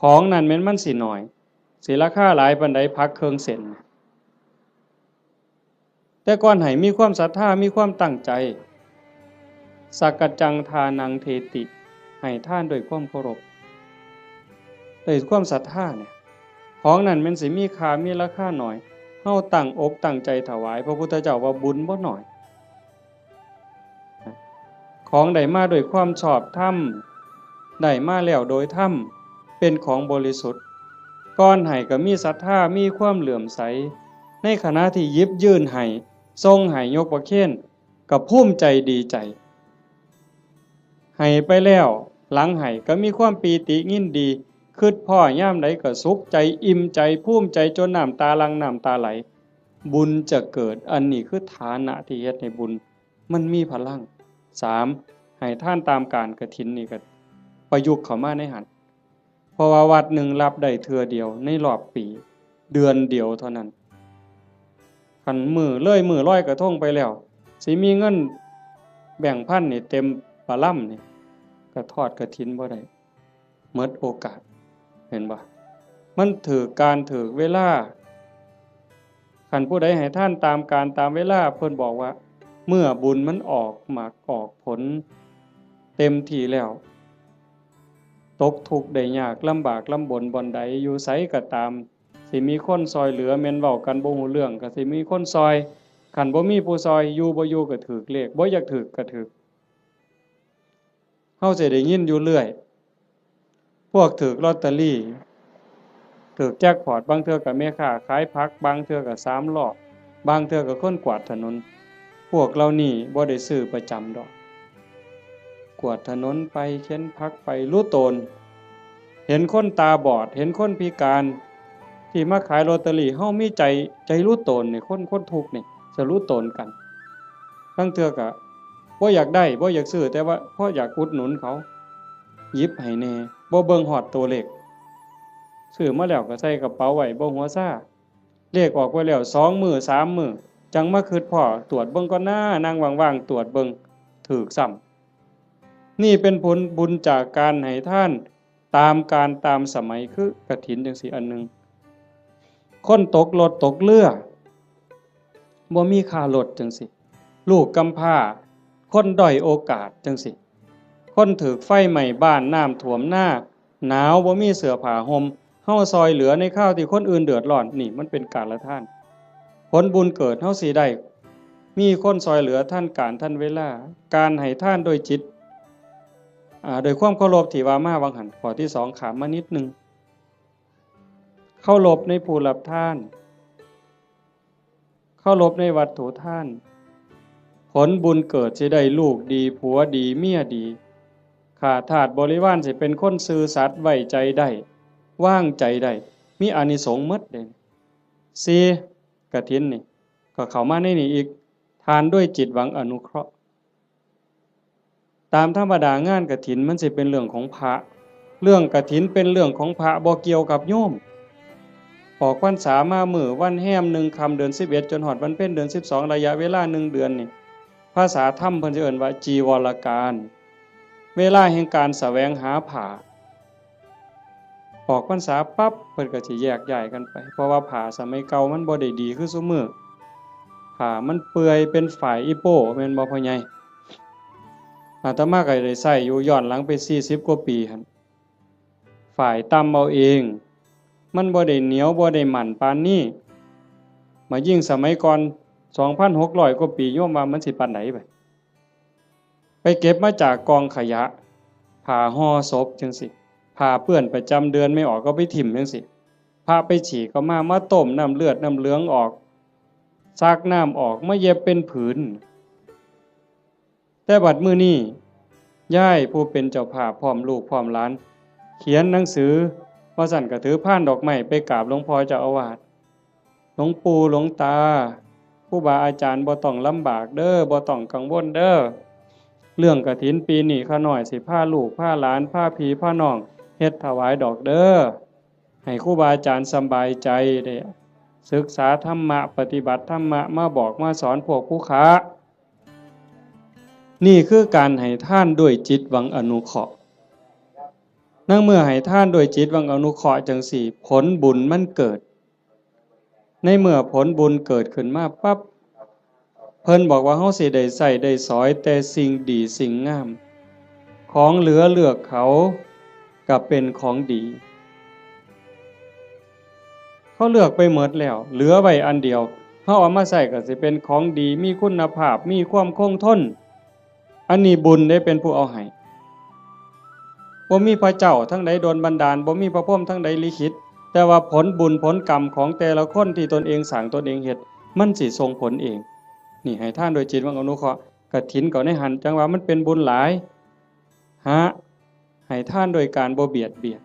ของนั่นแม่นมันสิน้อย สิราคาหลายปานใด ผักเครื่องเส้น แต่ก่อนให้มีความศรัทธา มีความตั้งใจ สักกัจจังทานังเทติ ให้ทานด้วยความเคารพ ด้วยความศรัทธาเนี่ย ของนั่นแม่นสิมีค่า มีราคาน้อย เฮาตั้งอกตั้งใจถวาย พระพุทธเจ้าว่าบุญบ่น้อย ของได้มาด้วยความชอบธรรม ได้มาแล้วโดยธรรม เป็นของบริสุทธิ์ ก่อนให้ก็มีศรัทธา มีความเลื่อมใส ในขณะที่หยิบยื่นให้ ส่งให้ ยกประเคน ก็ภูมิใจดีใจ ให้ไปแล้ว หลังให้ก็มีความปีติยินดี คิดพ้อยามใดก็สุขใจ อิ่มใจ ภูมิใจ จนน้ำตาหลั่ง น้ำตาไหล บุญจะเกิด อันนี้คือฐานะที่เฮ็ดให้บุญมันมีพลัง สาม ให้ทานตามกาลกฐินนี่ก็ประยุกต์เข้ามาในหั้น เพราะว่าวัดหนึ่งรับได้เทื่อเดียวในรอบปี เดือนเดียวเท่านั้น คันมื้อเลยมื้อลอยกระทงไปแล้ว สิมีเงินแบงค์พันนี่เต็มปะลำนี่ ก็ทอดกฐินบ่ได้ หมดโอกาส เห็นบ่ มันถืกกาลถืกเวลา คันผู้ใดให้ทานตามกาลตามเวลา เพิ่นบอกว่า เมื่อบุญมันออกหมากออกผลเต็มที่แล้ว ตกทุกข์ได้ยาก ลำบากลำบนบ่อนใด อยู่ไสก็ตาม สิมีคนซอยเหลือ แม่นเว้ากันบ่ฮู้เรื่อง ก็สิมีคนซอย คันบ่มีผู้ซอย อยู่บ่อยู่ก็ถืกเลข บ่อยากถืกก็ถืก เฮาสิได้ยินอยู่เรื่อย พวกถืกลอตเตอรี่ ถืกแจ็คพอต บางเทื่อก็แม่ค้าขายผัก บางเทื่อก็สามล้อ บางเทื่อก็คนกวาดถนน พวกเหล่านี้บ่ได้ซื้อประจำดอก กวาดถนนไป เข็นผักไป หลู่ตน เห็นคนตาบอด เห็นคนพิการ ที่มาขายลอตเตอรี่ เฮามีใจ ใจหลู่ตนนี่ คน คนทุกข์นี่ จะหลู่ตนกัน บางเทื่อก็บ่อยากได้ บ่อยากซื้อ แต่ว่าพออยากอุดหนุนเขา หยิบให้แหน่ บ่เบิ่งฮอดตัวเลข ซื้อมาแล้วก็ใส่กระเป๋าไว้ บ่หัวซา เลขออกไปแล้วสองมื้อสามมื้อ จั่งมาคิดพ้อ ตรวจเบิ่งก่อนนะ นั่งว่างๆ ตรวจเบิ่ง ถืกซ้ำ นี่เป็นผลบุญจากการให้ทานตามกาลตามสมัย คือกฐินจั่งซี้อันหนึ่ง คนตกรถตกเรือ บ่มีค่ารถจั่งซี้ ลูกกำพร้า คนด้อยโอกาสจั่งซี้ คนถืกไฟไหม้บ้าน น้ำท่วมนา หนาวบ่มีเสื้อผ้าห่ม เฮาซอยเหลือในคราวที่คนอื่นเดือดร้อน นี่มันเป็นกาลทาน ผลบุญเกิดเฮาสิได้ มีคนซอยเหลือทันกาลทันเวลา การให้ทานโดยจิต อ่า โดยความเคารพที่ว่ามาหว่างหั้น ข้อที่สองข้ามมานิดหนึ่ง เคารพในผู้รับทาน เคารพในวัตถุทาน ผลบุญเกิดสิได้ลูกดี ผัวดี เมียดี ข้าทาสบริวารสิเป็นคนซื่อสัตย์ ไว้ใจได้ วางใจได้ มีอานิสงส์หมดเด้ สี่ กฐินนี่ ก็เข้ามาในนี้อีก ทานด้วยจิตหวังอนุเคราะห์ ตามธรรมดางานกฐินมันสิเป็นเรื่องของพระ เรื่องกฐินเป็นเรื่องของพระ บ่เกี่ยวกับโยม ออกพรรษามามื้อวันแฮมหนึ่งค่ำเดือนสิบเอ็ด จนฮอดวันเพ็ญเดือนสิบสอง ระยะเวลาหนึ่งเดือนนี่ ภาษาธรรมเพิ่นสิเอิ้นว่าจีวรกาล เวลาแห่งการแสวงหาผ้า ออกพรรษาปั๊บเพิ่นก็สิแยกย้ายกันไป เพราะว่าผ้าสมัยเก่ามันบ่ได้ดีคือซุมื้อ ผ้ามันเปื่อยเป็นฝ้ายอีโป้ แม่นบ่พ่อใหญ่ อาตมาก็ได้ใช้อยู่ย้อนหลังไปสี่สิบกว่าปีหั่น ฝ้ายตำเอาเอง มันบ่ได้เหนียวบ่ได้มั่นปานนี้ มายิ่งสมัยก่อน สองพันหกร้อยกว่าปี โยมว่ามันสิปานใดบัด ไปเก็บมาจากกองขยะ ผ้าห่อศพจั่งซี้ ผ้าเปื้อนประจำเดือนไม่ออกก็ไปถิ่มจั่งซี้ พระไปฉี่ก็มา มาต้มน้ำเลือดน้ำเหลืองออก ซักน้ำออก มาเย็บเป็นผืน แต่บัดมื้อนี้ ยายผู้เป็นเจ้าภาพพร้อมลูกพร้อมหลาน เขียนหนังสือ ว่าซั่นก็ถือพานดอกไม้ไปกราบหลวงพ่อเจ้าอาวาส หลวงปู่หลวงตา ครูบาอาจารย์บ่ต้องลำบากเด้อ บ่ต้องกังวลเด้อ เรื่องกฐินปีนี้ข้าน้อยสิพาลูกพาหลานพาพี่พาน้องเฮ็ดถวายดอกเด้อ ให้ครูบาอาจารย์สำบายใจ ได้ศึกษาธรรมะ ปฏิบัติธรรมะ มาบอกมาสอนพวกผู้ค้า นี่คือการให้ทานด้วยจิตหวังอนุเคราะห์ ในเมื่อให้ทานด้วยจิตหวังอนุเคราะห์จั่งซี้ ผลบุญมันเกิด ในเมื่อผลบุญเกิดขึ้นมาปั๊บ เพิ่นบอกว่าเฮาสิได้ใช้ได้สอยแต่สิ่งดีสิ่งงาม ของเหลือเลือกเขาก็เป็นของดี เขาเลือกไปหมดแล้ว เหลือไว้อันเดียว เฮาเอามาใช้ก็สิเป็นของดี มีคุณภาพ มีความคงทน อันนี้บุญเด้เป็นผู้เอาให้ บ่มีพระเจ้าทางใดดลบันดาล บ่มีพระพรหมทางใดลิขิต แต่ว่าผลบุญผลกรรมของแต่ละคนที่ตนเองสร้างตนเองเฮ็ด มันสิส่งผลเอง นี่ให้ทานโดยจิตหวังอนุเคราะห์ กฐินก็ในหั่น จั่งว่ามันเป็นบุญหลาย หา ให้ทานโดยการบ่เบียดเบียน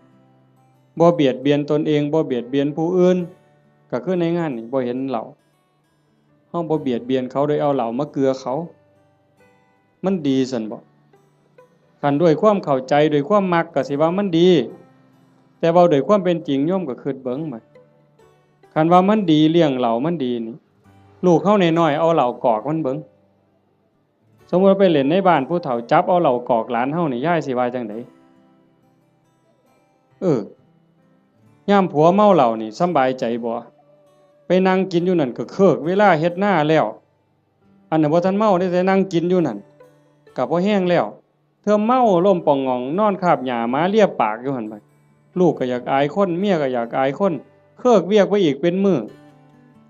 บ่เบียดเบียนตนเอง บ่เบียดเบียนผู้อื่น ก็คือในงานนี่บ่เห็นเหล้า เฮาบ่เบียดเบียนเขาโดยเอาเหล้ามาเกือเขา มันดีซั่นบ่ คันด้วยความเข้าใจ ด้วยความมักก็สิว่ามันดี แต่เว้าด้วยความเป็นจริง โยมก็คิดเบิ่งบัด คันว่ามันดี เลี้ยงเหล้ามันดีนี่ ลูกเฮาน้อยๆ เอาเหล้ากอกมันเบิ่ง สมมุติว่าไปเล่นในบ้านผู้เฒ่า จับเอาเหล้ากอกหลานเฮานี่ ยายสิว่าจั่งใด เออ ยามผัวเมาเหล้านี่สำบายใจบ่ ไปนั่งกินอยู่นั่นก็เคิกเวลาเฮ็ดนาแล้ว อันนั้นบ่ทันเมาเด้ แต่นั่งกินอยู่นั่น ก็พอแฮงแล้ว เทื่อเมาล้มป่องหง่อง นอนคาบหญ้าหมาเลียปากอยู่หั่นบัด ลูกก็อยากอายคน เมียก็อยากอายคน เคิกเวียกไปอีกเป็นมื้อ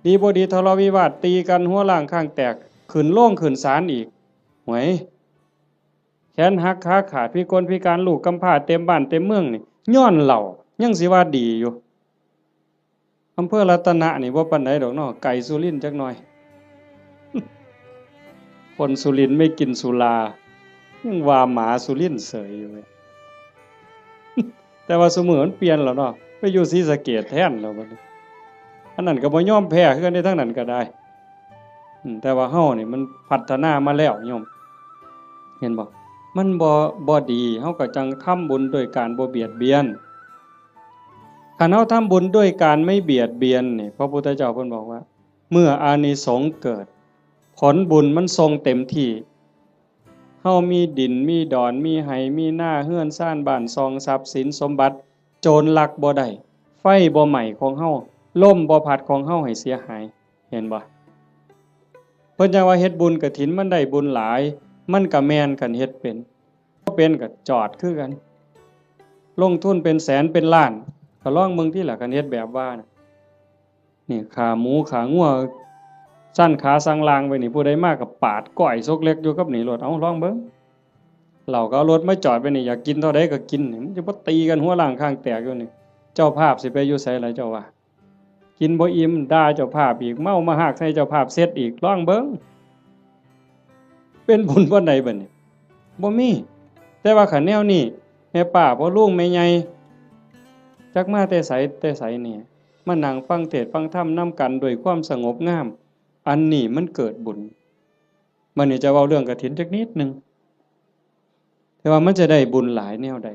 ดีบ่ดีทะเลาะวิวาทตีกัน หัวล้างข้างแตก ขึ้นโรงขึ้นศาลอีก หวย แขนหักขาขาด พิกลพิการ ลูกกำพร้าเต็มบ้านเต็มเมืองนี่ ย้อนเหล้า ยังสิว่าดีอยู่ อำเภอรัตนะนี่บ่ปานใดดอกเนาะ ไกลสุรินทร์จักหน่อย คนสุรินทร์ไม่กินสุรา ยังว่าหมาสุรินทร์เสยอยู่เว้ย แต่ว่าซุมื้อมันเปลี่ยนแล้วเนาะ ไปอยู่ศรีสะเกษแทนแล้วบัดนี้ อันนั้นก็บ่ยอมแพ้คือกันเด้ ทางนั้นก็ได้ อืม แต่ว่าเฮานี่มันพัฒนามาแล้วโยม เห็นบ่ มันบ่ บ่ดี เฮาก็จั่งทำบุญโดยการบ่เบียดเบียน คันเฮาทำบุญด้วยการไม่เบียดเบียนนี่ พระพุทธเจ้าเพิ่นบอกว่า เมื่ออานิสงส์เกิด ผลบุญมันส่งเต็มที่ เฮามีดิน มีดอน มีไฮ่ มีนา เฮือนซาน บ้านช่อง ทรัพย์สินสมบัติ โจรลักบ่ได้ ไฟบ่ไหม้ของเฮา ลมบ่พัดของเฮาให้เสียหาย เห็นบ่ เพิ่นจั่งว่าเฮ็ดบุญกฐินมันได้บุญหลาย มันก็แม่นคันเฮ็ดเป็น บ่เป็นก็จอดคือกัน ลงทุนเป็นแสนเป็นล้าน ก็ลองเบิ่งติล่ะ คันเฮ็ดแบบว่าน่ะ นี่ขาหมูขางัว ซั่นขาสั่งลางไว้นี่ ผู้ใดมาก็ปาดก้อยซกเล็กอยู่กับนี่โลด เอาลองเบิ่ง เหล้าก็เอารถมาจอดไว้นี่ อยากกินเท่าใดก็กินนี่ มันจะบ่ตีกันหัวล้างข้างแตกอยู่นี่ เจ้าภาพสิไปอยู่ไสล่ะเจ้าว่า กินบ่อิ่มด่าเจ้าภาพอีก เมามาฮากใส่เจ้าภาพเสร็จอีก ลองเบิ่ง เป็นบุญปานใดบัดนี้ บ่มี แต่ว่าคันแนวนี้ แม่ป้าพ่อลุงแม่ใหญ่ จักมาแต่ไสแต่ไสนี่ มานั่งฟังเทศน์ฟังธรรมนำกันด้วยความสงบงาม อันนี้มันเกิดบุญ บัดนี้จะเว้าเรื่องกฐินจักนิดหนึ่ง แต่ว่ามันจะได้บุญหลายแนวใด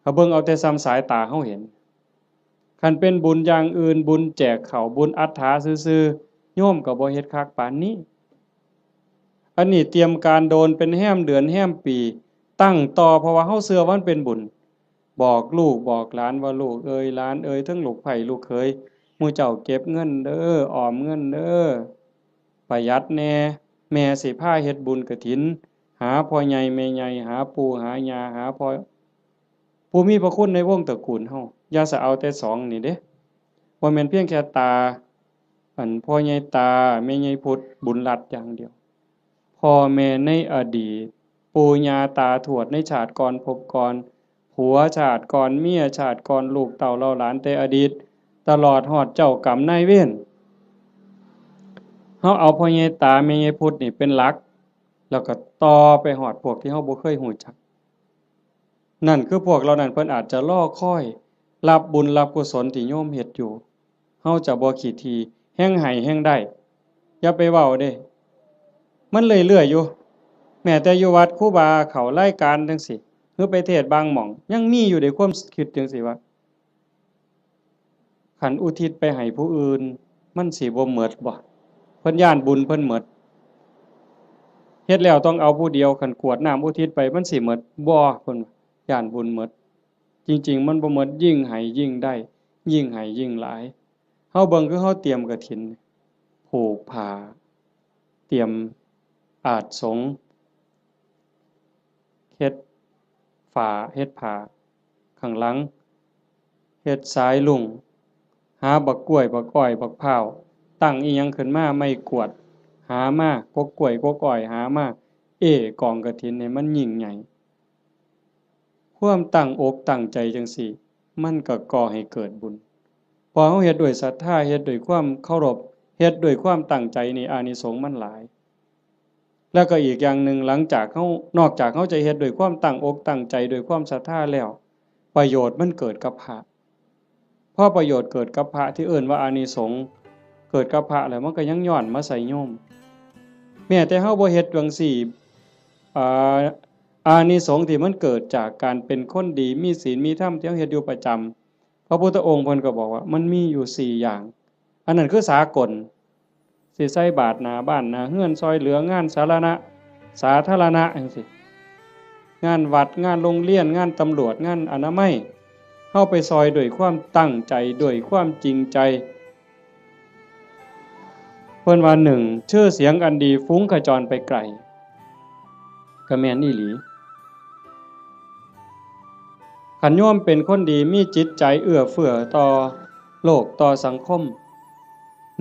เขาเบิ่งเอาแต่ส่ำสายตาเฮาเห็น คันเป็นบุญอย่างอื่น บุญแจกข้าว บุญอัฏฐาซื่อๆ โยมก็บ่เฮ็ดคักปานนี้ อันนี้เตรียมการโดนเป็นแฮมเดือนแฮมปี ตั้งต่อ เพราะว่าเฮาเชื่อว่ามันเป็นบุญ บอกลูกบอกหลานว่า ลูกเอยหลานเอย ทั้งลูกใภ้ลูกเขย หมู่เจ้าเก็บเงินเด้อ ออมเงินเด้อ ประหยัดแหน่ แม่สิพาเฮ็ดบุญกฐิน หาพ่อใหญ่แม่ใหญ่ หาปู่หาย่า หาพ่อ ผู้มีพระคุณในวงตระกูลเฮา อย่าสะเอาแต่สองนี่เด้ บ่แม่นเพียงแค่ตา อันพ่อใหญ่ตา แม่ใหญ่พุทธ บุญรัตน์อย่างเดียว พ่อแม่ในอดีต ปู่ย่าตาทวดในชาติก่อนภพก่อน ผัวชาติก่อน เมียชาติก่อน ลูกเต้าเหล่าหลานแต่อดีต ตลอดฮอดเจ้ากรรมนายเวร เฮาเอาพ่อใหญ่ตาแม่ใหญ่พุทธนี่เป็นหลัก แล้วก็ต่อไปฮอดพวกที่เฮาบ่เคยฮู้จัก นั่นคือพวกเหล่านั้นเพิ่นอาจจะรอคอยรับบุญรับกุศลที่โยมเฮ็ดอยู่ เฮาจะบ่ขี้ถี่ แฮ่งให้แฮ่งได้ อย่าไปเว้าเด้ มันเรื่อยๆอยู่ แม้แต่อยู่วัดครูบาเข้ารายการจั่งซี้ หรือไปเทศน์บางหม่อง ยังมีอยู่เด้ ความคิดจั่งซี้ว่า คันอุทิศไปให้ผู้อื่น มันสิบ่หมดบ่ เพิ่นย้านบุญเพิ่นหมด เฮ็ดแล้วต้องเอาผู้เดียว คันกรวดน้ำอุทิศไป มันสิหมดบ่ เพิ่นย้านบุญหมด จริงๆ มันบ่หมด ยิ่งให้ยิ่งได้ ยิ่งให้ยิ่งหลาย เฮาเบิ่งคือเฮาเตรียมกฐิน ผูกผ้า เตรียมอาสน์สงฆ์ เฮ็ดฝา เฮ็ดผ้าข้างหลัง เฮ็ดสายลุง หาบักกล้วย บักอ้อย บักพร้าว ตั้งอีหยังขึ้นมา ไม้กวาด หามา กกกล้วย กกอ้อย หามา เอ้กองกฐินให้มันยิ่งใหญ่ ความตั้งอกตั้งใจจั่งซี้ มันก็ก่อให้เกิดบุญ พอเฮาเฮ็ดด้วยศรัทธา เฮ็ดด้วยความเคารพ เฮ็ดด้วยความตั้งใจนี่ อานิสงส์มันหลาย แล้วก็อีกอย่างหนึ่ง หลังจากเฮา นอกจากเฮาจะเฮ็ดด้วยความตั้งอกตั้งใจ ด้วยความศรัทธาแล้ว ประโยชน์มันเกิดกับพระ พอประโยชน์เกิดกับพระที่เอิ้นว่าอานิสงส์เกิดกับพระแล้ว มันก็ยังย้อนมาใส่โยม แม้แต่เฮาบ่เฮ็ดจั่งซี้ อ่า อานิสงส์ที่มันเกิดจากการเป็นคนดี มีศีล มีธรรม ที่เฮาเฮ็ดอยู่ประจำ พระพุทธองค์เพิ่นก็บอกว่ามันมีอยู่สี่อย่าง อันนั้นคือสากล สิใส่บาตรหน้าบ้านหน้าเฮือน ซ่อยเหลืองานสาธารณะ สาธารณะจั่งซี้ งานวัด งานโรงเรียน งานตำรวจ งานอนามัย เฮาไปซ่อยด้วยความตั้งใจ ด้วยความจริงใจ เพิ่นว่า หนึ่ง ชื่อเสียงอันดีฟุ้งขจรไปไกล ก็แม่นอีหลี คันโยมเป็นคนดี มีจิตใจเอื้อเฟื้อต่อโลก ต่อสังคม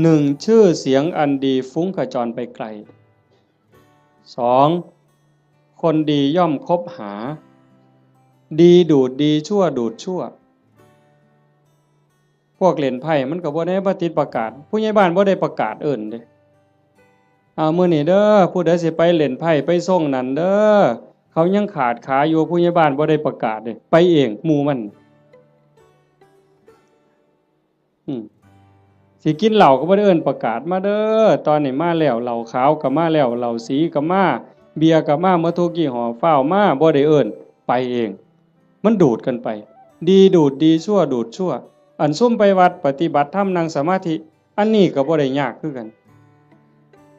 หนึ่ง ชื่อเสียงอันดีฟุ้งขจรไปไกล สอง คนดีย่อมคบหา ดีดูดดี ชั่วดูดชั่ว พวกเล่นไพ่มันก็บ่ได้มาติดประกาศ ผู้ใหญ่บ้านบ่ได้ประกาศเอิ้นเด้ เอามื้อนี้เด้อ ผู้ใดสิไปเล่นไพ่ไปซ่งนั่นเด้อ เขายังขาดขาอยู่ ผู้ใหญ่บ้านบ่ได้ประกาศเด้ ไปเองหมู่มัน อืม สิกินเหล้าก็บ่ได้เอิ้นประกาศ มาเด้อ ตอนนี้มาแล้ว เหล้าขาวก็มาแล้ว เหล้าสีก็มา เบียร์ก็มา หมดทุกยี่ห้อ ฟ้าวมา บ่ได้เอิ้น ไปเอง มันดูดกันไป ดีดูดดี ชั่วดูดชั่ว อันซุมไปวัดปฏิบัติธรรมนั่งสมาธิ อันนี้ก็บ่ได้ยากคือกัน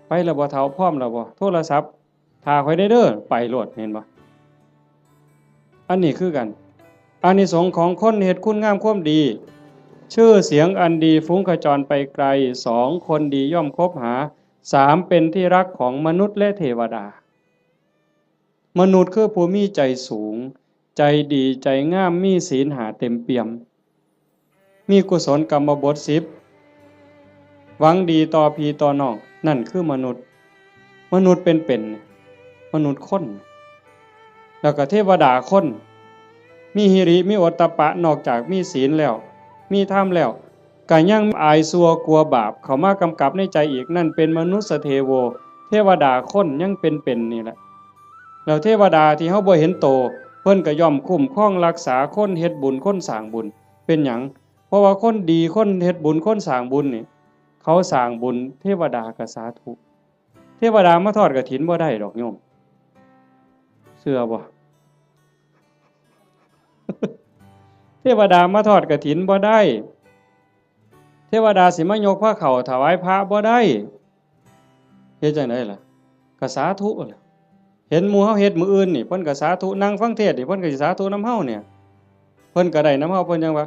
ไปแล้วบ่เฒ่า พร้อมแล้วบ่ โทรศัพท์ ถ้าข้อยได้เด้อ ไปโลด เห็นบ่ อันนี้คือกัน อานิสงส์ของคนเฮ็ดคุณงามความดี ชื่อเสียงอันดีฟุ้งขจรไปไกล สอง คนดีย่อมคบหา สาม เป็นที่รักของมนุษย์และเทวดา มนุษย์คือผู้มีใจสูง ใจดี ใจงาม มีศีลห้าเต็มเปี่ยม มีกุศลกรรมบทสิบ หวังดีต่อพี่ต่อน้อง นั่นคือมนุษย์ มนุษย์เป็นๆ มนุษย์คน แล้วก็เทวดาคน มีหิริ มีโอตตัปปะ นอกจากมีศีลแล้ว มีธรรมแล้ว ก็ยังอายชั่วกลัวบาปเข้ามากำกับในใจอีก นั่นเป็นมนุสสเทโว เทวดาคนยังเป็นๆ นี่แหละ แล้วเทวดาที่เฮาบ่เห็นโต เพิ่นก็ย่อมคุ้มครองรักษาคนเฮ็ดบุญ คนสร้างบุญ เป็นหยัง เพราะว่าคนดี คนเฮ็ดบุญ คนสร้างบุญนี่ เขาสร้างบุญ เทวดาก็สาธุ เทวดามาทอดกฐินบ่ได้ดอกโยม เชื่อบ่ เทวดามาทอดกฐินบ่ได้ เทวดาสิมายกพระเข้าถวายพระบ่ได้ เฮ็ดจั่งใดล่ะ ก็สาธุล่ะ เห็นหมู่เฮาเฮ็ดมื้ออื่นนี่ เพิ่นก็สาธุ นั่งฟังเทศน์นี่ เพิ่นก็สิสาธุนำเฮาเนี่ย เพิ่นก็ได้นำเฮา เพิ่นยังว่า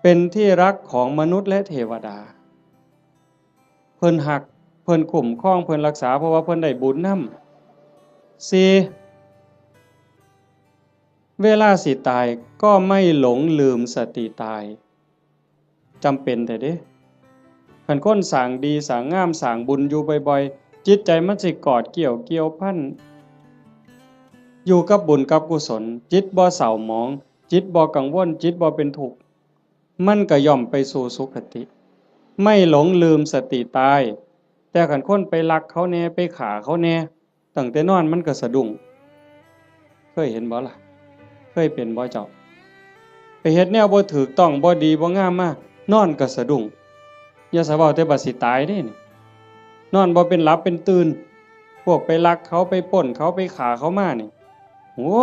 เป็นที่รักของมนุษย์และเทวดา เพิ่นฮัก เพิ่นคุ้มครอง เพิ่นรักษา เพราะว่าเพิ่นได้บุญนำ สี่ เวลาสิตายก็ไม่หลงลืมสติตาย จำเป็นแท้เด้ คันคนสร้างดีสร้างงามสร้างบุญอยู่บ่อยๆ จิตใจมันสิกอดเกี่ยวเกี่ยวพัน อยู่กับบุญกับกุศล จิตบ่เศร้าหมอง จิตบ่กังวล จิตบ่เป็นทุกข์ มันก็ย่อมไปสู่สุคติ ไม่หลงลืมสติตาย แต่คันคนไปลักเขาแหน่ ไปฆ่าเขาแหน่ ตั้งแต่นอนมันก็สะดุ้ง เคยเห็นบ่ล่ะ เคยเป็นบ่เจ้า ไปเฮ็ดแนวบ่ถูกต้อง บ่ดีบ่งามมา นอนก็สะดุ้ง อย่าสะเว้าแต่บัดสิตายเด้นี่ นอนบ่เป็นหลับเป็นตื่น พวกไปลักเขา ไปปล้นเขา ไปฆ่าเขามานี่ โอ้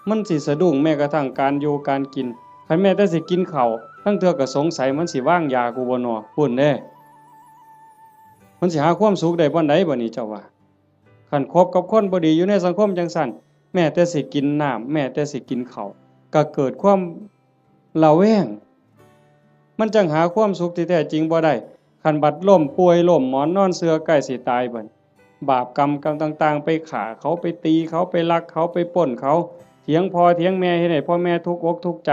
มันสิสะดุ้งแม้กระทั่งการอยู่การกิน คันแม้แต่สิกินข้าว ลางเทื่อก็สงสัยมันสิวางยากูบ่น้อ พู้นเด้ มันสิหาความสุขได้บ่อนใดบ่นี่เจ้าว่า คันคบกับคนบ่ดีอยู่ในสังคมจังซั่น แม้แต่สิกินน้ำ แม้แต่สิกินข้าว ก็เกิดความระแวง มันจั่งหาความสุขที่แท้จริงบ่ได้ คันบัดล้มป่วยล้มหมอนนอนเสื่อใกล้สิตายบัด บาปกรรมกรรมต่างๆ ไปฆ่าเขา ไปตีเขา ไปลักเขา ไปปล้นเขา เถียงพ่อเถียงแม่ เฮ็ดให้พ่อแม่ทุกข์อกทุกข์ใจ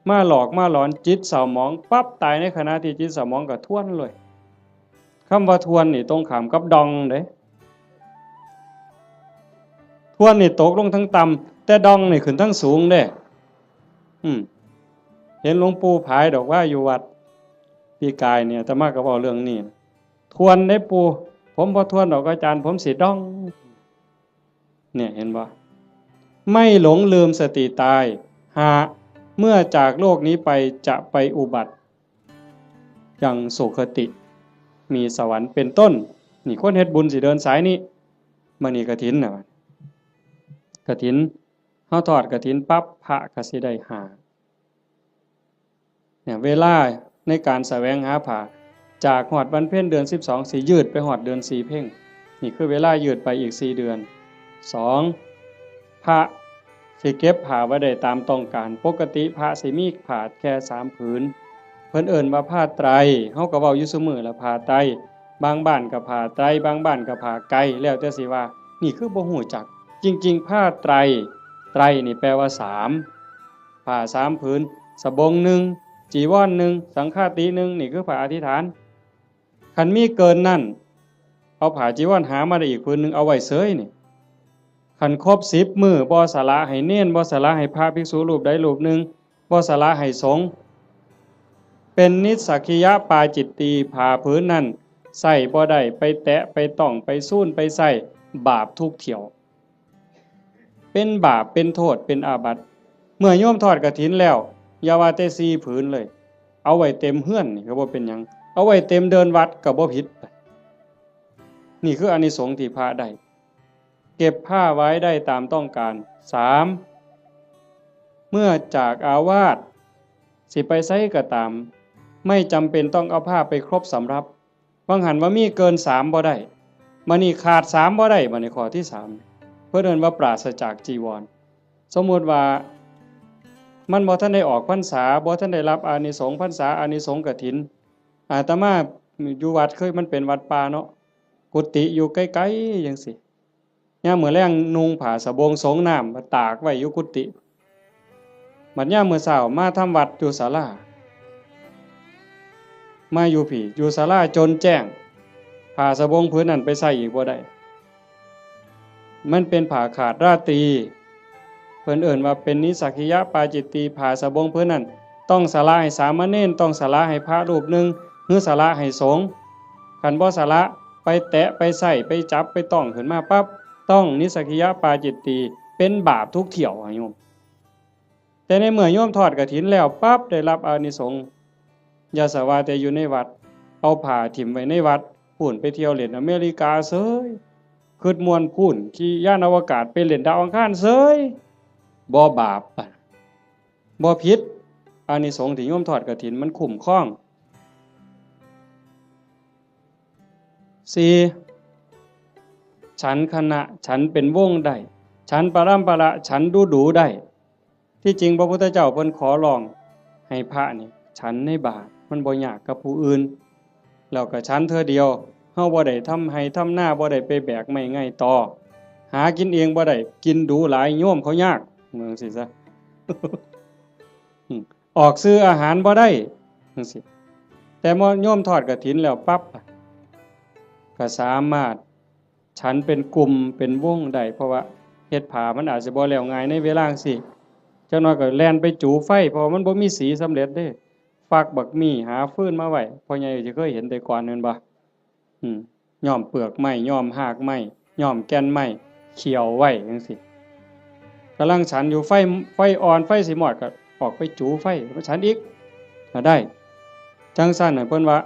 มาหลอกมาหลอน จิตเศร้าหมองปั๊บ ตายในขณะที่จิตเศร้าหมองก็ทวนเลย คำว่าทวนนี่ตรงข้ามกับด่องเด้ ทวนนี่ตกลงทางต่ำ แต่ด่องนี่ขึ้นทางสูงเด้ อืม เห็นหลวงปู่ผายดอกว่าอยู่วัด ปีกายเนี่ย อาตมาก็เว้าเรื่องนี้ ทวนได้ปู่ ผมบ่ทวนดอกอาจารย์ ผมสิด่อง เนี่ย เห็นบ่ ไม่หลงลืมสติตาย ห้า เมื่อจากโลกนี้ไปจะไปอุบัติยังสุคติ มีสวรรค์เป็นต้น นี่คนเฮ็ดบุญสิเดินสายนี้ มื้อนี้กฐินน่ะ กฐิน เฮาทอดกฐินปั๊บ พระก็สิได้ห้า เนี่ย เวลาในการแสวงหาผ้า จากฮอดวันเพ็ญเดือนสิบสอง สิยืดไปฮอดเดือนสี่เพ็ญ นี่คือเวลายืดไปอีกสี่เดือน สอง พระสิเก็บผ้าไว้ได้ตามต้องการ ปกติพระสิมีผ้าแค่สามผืน เพิ่นเอิ้นว่าผ้าไตร เฮาก็เว้าอยู่ซุมื้อละผ้าไตร บางบ้านก็ผ้าไตร บางบ้านก็ผ้าไก แล้วแต่สิว่า นี่คือบ่ฮู้จัก จริงๆ ผ้าไตร ไตรนี่แปลว่าสาม ผ้าสามผืน สบงหนึ่ง จีวรหนึ่ง สังฆาติหนึ่ง นี่คือผ้าอธิษฐาน คันมีเกินนั้น เอาผ้าจีวรหามาได้อีกผืนหนึ่ง เอาไว้เสยนี่ คันครบสิบมื้อ บ่สละให้เณร บ่สละให้พระภิกษุรูปใดรูปหนึ่ง บ่สละให้สงฆ์ เป็นนิสสักขิยปาจิตตี ผ้าผืนนั้นใส่บ่ได้ ไปแตะ ไปต้อง ไปซูน ไปใส่ บาปทุกเที่ยว เป็นบาป เป็นโทษ เป็นอาบัติ เมื่อโยมทอดกฐินแล้ว อย่าว่าแต่สี่ผืนเลย เอาไว้เต็มเฮือนนี่ก็บ่เป็นหยัง เอาไว้เต็มเดินวัดก็บ่ผิด นี่คืออานิสงส์ที่พระได้ เก็บผ้าไว้ได้ตามต้องการ สาม เมื่อจากอาวาส สิไปไสก็ตาม ไม่จำเป็นต้องเอาผ้าไปครบสำรับ บางหันว่ามีเกินสามบ่ได้ บัดนี้ขาดสามบ่ได้ บัดนี้ข้อที่สาม เพิ่นเอิ้นว่าปราศจากจีวร สมมุติว่ามันบ่ทันได้ออกพรรษา บ่ทันได้รับอานิสงส์พรรษา อานิสงส์กฐิน อาตมาอยู่วัดเคย มันเป็นวัดป่าเนาะ กุฏิอยู่ไกลๆจังซี้ ยามมื้อแลงนุ่งผ้าสบงสงน้ำมาตากไว้อยู่กุฏิ บัดยามมื้อเช้ามาทำวัดอยู่ศาลา มาอยู่พี้ อยู่ศาลาจนแจ้ง ผ้าสบงผืนนั้นไปใส่อีกบ่ได้ มันเป็นผ้าขาดราตรี เพิ่นเอิ้นว่าเป็นนิสสักขิยปาจิตตี ผ้าสบงผืนนั้น ต้องสละให้สามเณร ต้องสละให้พระรูปหนึ่ง หรือสละให้สงฆ์ คันบ่สละ ไปแตะ ไปใส่ ไปจับ ไปต้องขึ้นมาปั๊บ ต้องนิสสักขิยปาจิตตี เป็นบาปทุกเที่ยวอะโยม แต่ในเมื่อโยมทอดกฐินแล้วปั๊บ ได้รับอานิสงส์ อย่าสะว่าแต่อยู่ในวัด เอาผ้าถิ่มไว้ในวัด พู้นไปเที่ยวเล่นอเมริกาเสย คิดม่วนพู้น ขี่ยานอวกาศไปเล่นดาวอังคารเสย บ่บาป บ่ผิด อานิสงส์ที่โยมทอดกฐินมันคุ้มครอง สี่ ฉันคณะ ฉันเป็นวงได้ ฉันปรำปรา ฉันดูดูได้ ที่จริงพระพุทธเจ้าเพิ่นขอร้องให้พระนี่ฉันในบาตร มันบ่ยากกับผู้อื่น แล้วก็ฉันเทื่อเดียว เฮาบ่ได้ทำไฮ่ทำนา บ่ได้ไปแบกไม้ไงต่อ หากินเองบ่ได้ กินดูหลาย โยมเขายาก ว่าจั่งซี้ซะ อืม ออกซื้ออาหารบ่ได้ จั่งซี้ แต่โยมทอดกฐินแล้วปั๊บ ก็สามารถฉันเป็นกลุ่มเป็นวงได้ เพราะว่าเฮ็ดผ้ามันอาจสิบ่แล้วง่ายในเวลาจั่งซี้ จักหน่อยก็แล่นไปจูไฟ เพราะว่ามันบ่มีสีสำเร็จเด้ ฟักบักมี่ หาฟืนมาไว้ พ่อใหญ่สิเคยเห็นแต่ก่อนแม่นบ่ อืม ย้อมเปลือกไม้ ย้อมฮากไม้ ย้อมแก่นไม้ เคี่ยวไว้จั่งซี้ กำลังฉันอยู่ ไฟ ไฟอ่อน ไฟสิมอด ก็ออกไปจูไฟ มาฉันอีก ก็ได้ จั่งซั้นน่ะ เพิ่นว่า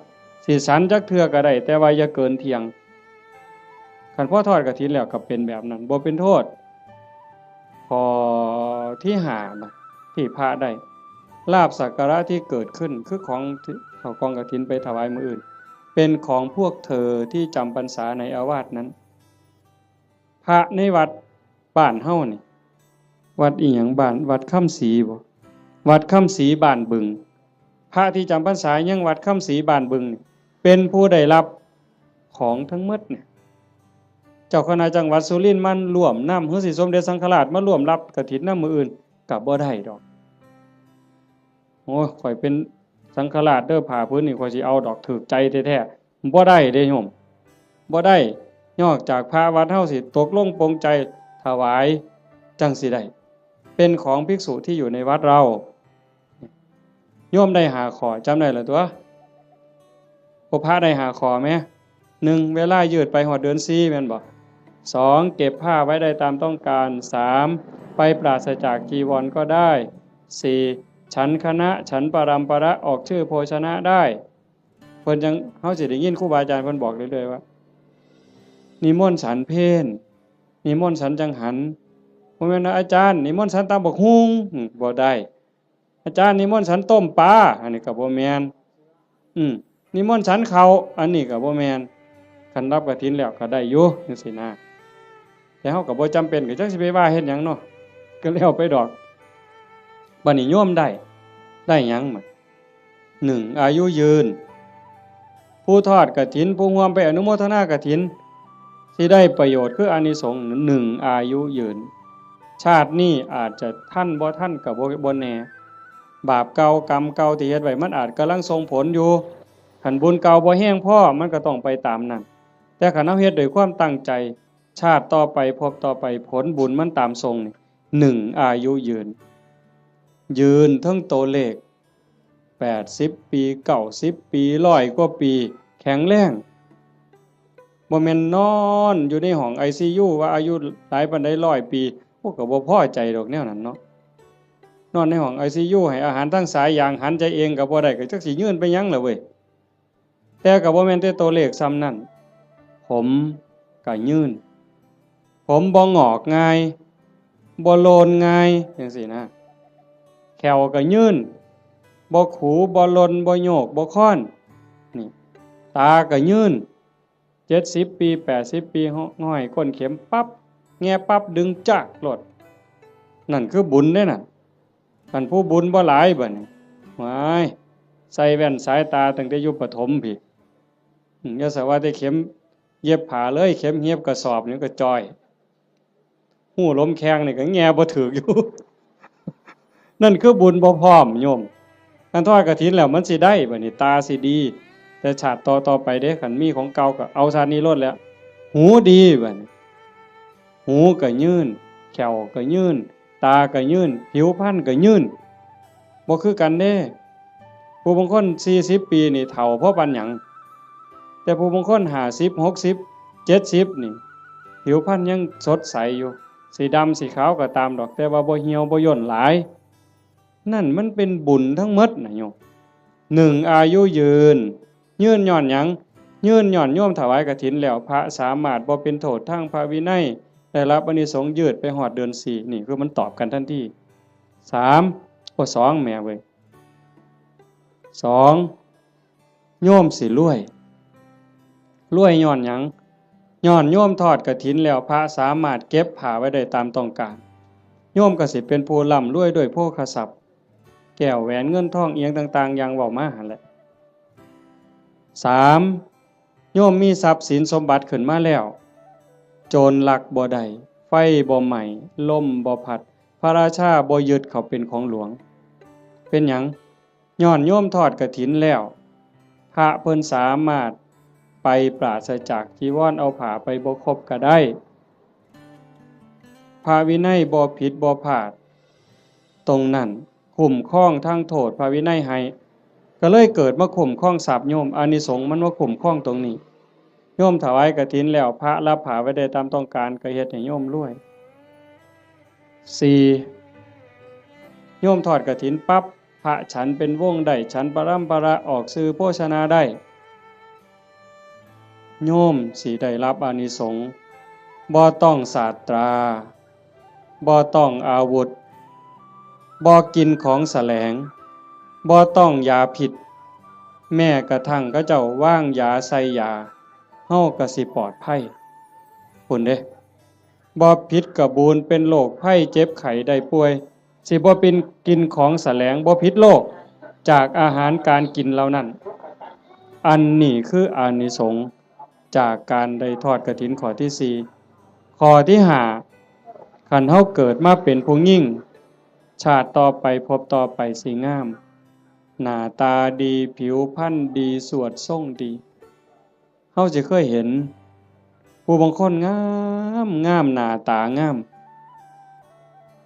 สิฉันจักเทื่อก็ได้ แต่ว่าอย่าเกินเที่ยง คันพอทอดกฐินแล้วก็เป็นแบบนั้น บ่เป็นโทษ ข้อที่ห้านะ ที่พระได้ ลาภสักการะที่เกิดขึ้น คือของที่เอากองกฐินไปถวายมื้ออื่น เป็นของพวกเธอที่จำพรรษาในอาวาสนั้น พระในวัดบ้านเฮานี่ วัดอีหยัง บ้าน วัดคำศรีบ่ วัดคำศรีบ้านบึง พระที่จำพรรษายังวัดคำศรีบ้านบึงนี่ เป็นผู้ได้รับของทั้งหมดเนี่ย เจ้าคณะจังหวัดสุรินทร์มาร่วมนำ หรือสิสมเด็จสังฆราชมาร่วมรับกฐินนำมื้ออื่น ก็บ่ได้ดอก โอ้ย ข้อยเป็นสังฆราชเด้อ ผ้าผืนนี่ข้อยสิเอาดอก ถูกใจแท้ๆ บ่ได้เด้โยม บ่ได้ นอกจากพระวัดเฮาสิตกลงปลงใจถวาย จั่งสิได้ เป็นของภิกษุที่อยู่ในวัดเรา โยมได้ห้าข้อ จำได้แล้วตั๊ว พวกพระได้ห้าข้อแหม หนึ่ง เวลายืดไปฮอดเดือนสี่ แม่นบ่ สอง เก็บผ้าไว้ได้ตามต้องการ สาม ไปปราศจากจีวรก็ได้ สี่ ฉันคณะ ฉันปรำปรา ออกชื่อโภชนะได้ เพิ่นจั่ง เฮาสิได้ยินครูบาอาจารย์เพิ่นบอกเรื่อยๆว่า นิมนต์ฉันเพล นิมนต์ฉันจังหัน บ่แม่นว่า อาจารย์ นิมนต์ฉันตำบักหุ่ง อืม บ่ได้ อาจารย์ นิมนต์ฉันต้มปลา อันนี้ก็บ่แม่น อืม นิมนต์ฉันข้าว อันนี้ก็บ่แม่น คันรับกฐินแล้วก็ได้อยู่จั่งซี้นะ แต่เฮาก็บ่จำเป็น ก็จักสิไปว่าเฮ็ดหยังเนาะ ก็แล้วไปดอก บัดนี้โยมได้ ได้หยังบัด หนึ่ง อายุยืน ผู้ทอดกฐิน ผู้ร่วมไปอนุโมทนากฐิน สิได้ประโยชน์คืออานิสงส์ หนึ่ง อายุยืน ชาตินี้อาจจะทันบ่ทันก็บ่ บ่แน่ บาปเก่ากรรมเก่าที่เฮ็ดไว้มันอาจกำลังส่งผลอยู่ คันบุญเก่าบ่แฮงพอ มันก็ต้องไปตามนั้น แต่คันเฮาเฮ็ดด้วยความตั้งใจ ชาติต่อไป ภพต่อไป ผลบุญมันตามส่งนี่ หนึ่ง อายุยืน ยืนเทิงตัวเลข แปดสิบปี เก้าสิบปี ร้อยกว่าปี แข็งแรง บ่แม่นนอนอยู่ในห้องไอซียู ว่าอายุหลายปานใด ร้อยปี โอ้ ก็บ่พอใจดอกแนวนั้นเนาะ นอนในห้องไอซียู ให้อาหารทางสายยาง หันใจเองก็บ่ได้ ก็จักสิยืนไปหยังล่ะเว้ย แต่ก็บ่แม่นแต่ตัวเลขส่ำนั้น ผมก็ยืน ผมบ่งอกง่าย บ่โลนง่าย จั่งซี้นะ แข้วก็ยืน บ่ขู บ่หล่น บ่โยก บ่คอน นี่ ตาก็ยืน เจ็ดสิบปี แปดสิบปี ห้อยก้นเข็มปั๊บ แงะปั๊บ ดึงจากโลด นั่นคือบุญเด้นั่น คันผู้บุญบ่หลายบัดนี้ ว้าย ใส่แว่นสายตาตั้งแต่อยู่ประถมพี้ อืม อย่าสะว่าแต่เข็มเย็บผ้าเลย เข็มเย็บกระสอบนี่ก็จ่อย ฮู้ลมแข้งนี่ก็แงะบ่ถืกอยู่ นั่นคือบุญบ่พร้อมโยม คันทอดกฐินแล้วมันสิได้บัดนี้ ตาสิดี แต่ชาติต่อๆไปเด้ คันมีของเก่าก็เอาชาตินี้โลดแหละ หูดีบัดนี้ หูก็ยืน แข้วก็ยืน ตาก็ยืน ผิวพรรณก็ยืน บ่คือกันเด้ ผู้บางคนสี่สิบปีนี่เฒ่าพอปานหยัง แต่ผู้บางคนห้าสิบ หกสิบ เจ็ดสิบนี่ ผิวพรรณยังสดใสอยู่ สิดำสิขาวก็ตามดอก แต่ว่าบ่เหี่ยวบ่ย่นหลาย นั่นมันเป็นบุญทั้งหมดนะโยม หนึ่ง อายุยืน ยืนย้อนหยัง ยืนย้อนโยมถวายกฐินแล้ว พระสามารถบ่เป็นโทษทางพระวินัย ได้รับอานิสงส์ยืดไปฮอดเดือนสี่ นี่คือมันตอบกันทันที สาม โอ้ สอง แหมเว้ย สอง โยมสิรวย รวยย้อนหยัง ย้อนโยมทอดกฐินแล้ว พระสามารถเก็บผ้าไว้ได้ตามต้องการ โยมก็สิเป็นผู้ร่ำรวยด้วยโภคทรัพย์ แก้วแหวนเงินทองอิหยังต่างๆ อย่างเว้ามาหั่นแหละ สาม โยมมีทรัพย์สินสมบัติขึ้นมาแล้ว โจรลักบ่ได้ ไฟบ่ไหม้ ลมบ่พัด พระราชาบ่ยึดเขาเป็นของหลวง เป็นหยัง ย้อนโยมทอดกฐินแล้ว พระเพิ่นสามารถไปปราศจากจีวร เอาผ้าไปบ่ครบก็ได้ พระวินัยบ่ผิดบ่พลาด ตรงนั้นคุ้มครองทางโทษพระวินัยให้ ก็เลยเกิดมาคุ้มครองทรัพย์โยม อานิสงส์มันมาคุ้มครองตรงนี้ โยมถวายกฐินแล้ว พระรับผ้าไว้ได้ตามต้องการ ก็เฮ็ดให้โยมรวย สี่ โยมทอดกฐินปั๊บ พระฉันเป็นวงได้ ฉันปรำปรา ออกสื่อโภชนาได้ โยมสิได้รับอานิสงส์ บ่ต้องสาตรา บ่ต้องอาวุธ บ่กินของแสลง บ่ต้องยาพิษ แม้กระทั่งเขาเจ้าวางยาใส่ยา เฮาก็สิปลอดภัย พุ้นเด้ บ่ผิดกะบูน เป็นโรคภัยเจ็บไข้ได้ป่วย สิบ่เป็นกินของแสลง บ่ผิดโรค จากอาหารการกินเหล่านั้น อันนี้คืออานิสงส์จากการได้ทอดกฐินข้อที่สี่ ข้อที่ห้า คันเฮาเกิดมาเป็นผู้หญิง ชาติต่อไปภพต่อไปสิงาม หน้าตาดี ผิวพรรณดี สวดทรงดี เฮาสิเคยเห็น ผู้บางคนงามงาม หน้าตางาม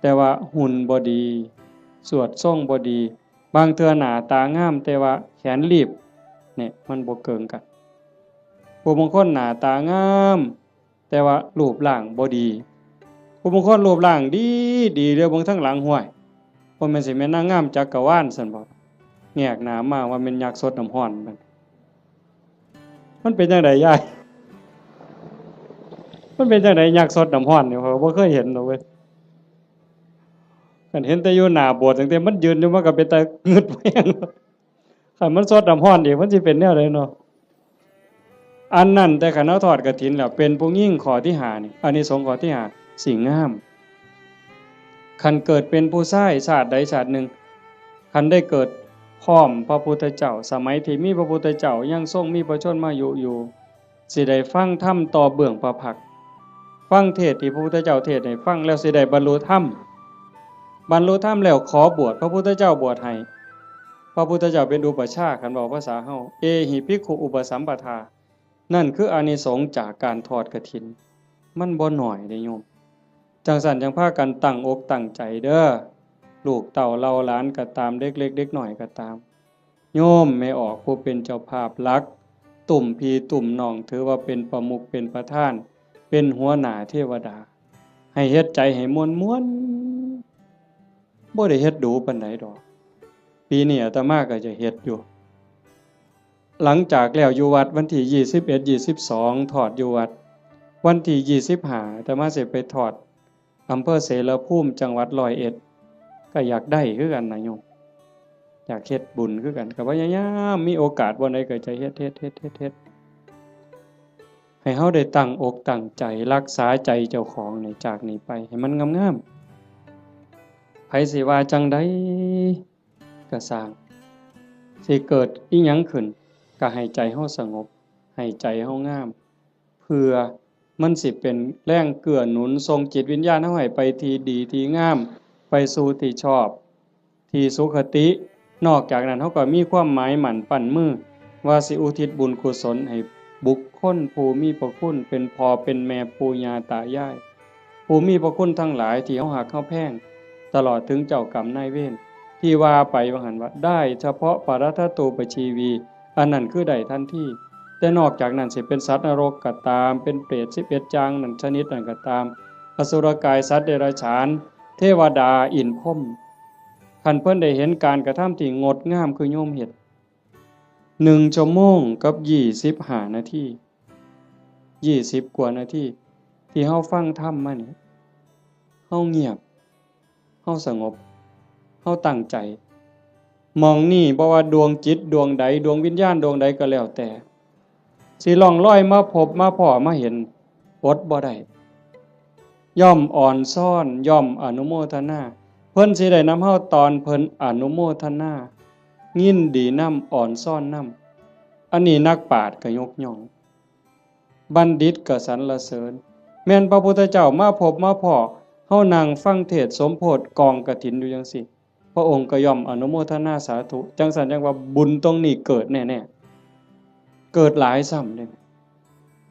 แต่ว่าหุ่นบ่ดี สวดทรงบ่ดี บางเทื่อหน้าตางาม แต่ว่าแขนลีบ เนี่ย มันบ่เกิ่งกัน ผู้บางคนหน้าตางาม แต่ว่ารูปร่างบ่ดี ผู้บางคนรูปร่างดีดี เดี๋ยวเบิ่งทางหลัง ห้วย บ่แม่นสิแม่นนางงามจักรวาลซั่นบ่ แงกหน้ามาว่าแม่นยักษ์ซดน้ำร้อนมัน มันเป็นจั่งใดยาย มันเป็นจั่งใดยักษ์ซดน้ำร้อนนี่ ข้อยบ่เคยเห็นดอกเว้ย คันเห็นแต่อยู่หน้าโบสถ์ ตั้งแต่มันยืนอยู่ มันก็เป็นตางึดแฮง คันมันซดน้ำร้อนอีก มันสิเป็นแนวใดเนาะ อันนั้น แต่คันเฮาทอดกฐินแล้ว เป็นผู้หญิงข้อที่ห้านี่ อานิสงส์ข้อที่ห้า สิงาม คันเกิดเป็นผู้ชายชาติใดชาติหนึ่ง คันได้เกิดพร้อมพระพุทธเจ้า สมัยที่มีพระพุทธเจ้ายังทรงมีพระชนมายุอยู่ สิได้ฟังธรรมต่อเบื้องพระพักตร์ ฟังเทศน์ที่พระพุทธเจ้าเทศน์ให้ฟังแล้วสิได้บรรลุธรรม บรรลุธรรมแล้วขอบวช พระพุทธเจ้าบวชให้ พระพุทธเจ้าเป็นอุปัชฌาย์ คันเว้าภาษาเฮา เอหิภิกขุอุปสัมปทา นั่นคืออานิสงส์จากการทอดกฐิน มันบ่น้อยเด้โยม จั่งซั้นจั่งพากันตั้งอกตั้งใจเด้อ ลูกเต้าเหล่าหลานก็ตาม เด็กเล็กเด็กน้อยก็ตาม โยมแม่ออกผู้เป็นเจ้าภาพหลัก ตุ้มพี่ตุ้มน้อง ถือว่าเป็นประมุขเป็นประธาน เป็นหัวหน้าเทวดา ให้เฮ็ดใจให้ม่วนๆ บ่ได้เฮ็ดดูปานใดดอก ปีนี้อาตมาก็จะเฮ็ดอยู่ หลังจากแล้วอยู่วัดวันที่ยี่สิบเอ็ด ยี่สิบสอง ทอดอยู่วัด วันที่ยี่สิบห้า อาตมาสิไปทอดอำเภอเสรภูมิ จังหวัดร้อยเอ็ด ก็อยากได้คือกันนะโยม อยากเฮ็ดบุญคือกัน ก็พยายามมีโอกาสบ่อนใดก็จะเฮ็ด เฮ็ด เฮ็ด เฮ็ด เฮ็ด ให้เฮาได้ตั้งอกตั้งใจรักษาใจเจ้าของนี่ จากนี้ไปให้มันงามๆ ไผสิว่าจั่งใดก็ซ่าง สิเกิดอิหยังขึ้น ก็ให้ใจเฮาสงบ ให้ใจเฮางาม เพื่อมันสิเป็นแรงเกื้อหนุนส่งจิตวิญญาณเฮาให้ไปที่ดีที่งาม ไปสู่ที่ชอบ ที่สุคติ นอกจากนั้นเฮาก็มีความหมายมั่นปั้นมือ ว่าสิอุทิศบุญกุศลให้บุคคลผู้มีพระคุณ เป็นพ่อเป็นแม่ปู่ย่าตายาย ผู้มีพระคุณทั้งหลายที่เฮาฮักเฮาแพง ตลอดถึงเจ้ากรรมนายเวร ที่ว่าไปว่าหั่นว่า ได้เฉพาะปรัตถตูปชีวี อันนั้นคือได้ทันที แต่นอกจากนั้นสิเป็นสัตว์นรกก็ตาม เป็นเปรตสิบเอ็ดอย่างนั้นชนิดนั้นก็ตาม อสุรกาย สัตว์เดรัจฉาน เทวดา อินทร์พรหม คันเพิ่นได้เห็นการกระทำที่งดงามคือโยมเฮ็ด หนึ่งชั่วโมงกับยี่สิบห้านาที ยี่สิบกว่านาที ที่เฮาฟังธรรมมานี่ เฮาเงียบ เฮาสงบ เฮาตั้งใจ หม่องนี่บ่ว่าดวงจิตดวงใด ดวงวิญญาณดวงใดก็แล้วแต่ สิล่องลอยมาพบมาพ้อมาเห็น อดบ่ได้ ย่อมอ่อนซ้อน ย่อมอนุโมทนา เพิ่นสิได้นำเฮาตอนเพิ่นอนุโมทนา ยินดีนำ อ่อนซ้อนนำ อันนี้นักปราชญ์ก็ยกย่อง บัณฑิตก็สรรเสริญ แม่นพระพุทธเจ้ามาพบมาพ้อ เฮานั่งฟังเทศน์สมโภชกองกฐินอยู่จังซี้ พระองค์ก็ย่อมอนุโมทนาสาธุ จังซั่นจังว่าบุญตรงนี้เกิดแน่ๆ เกิดหลายซ้ำเด้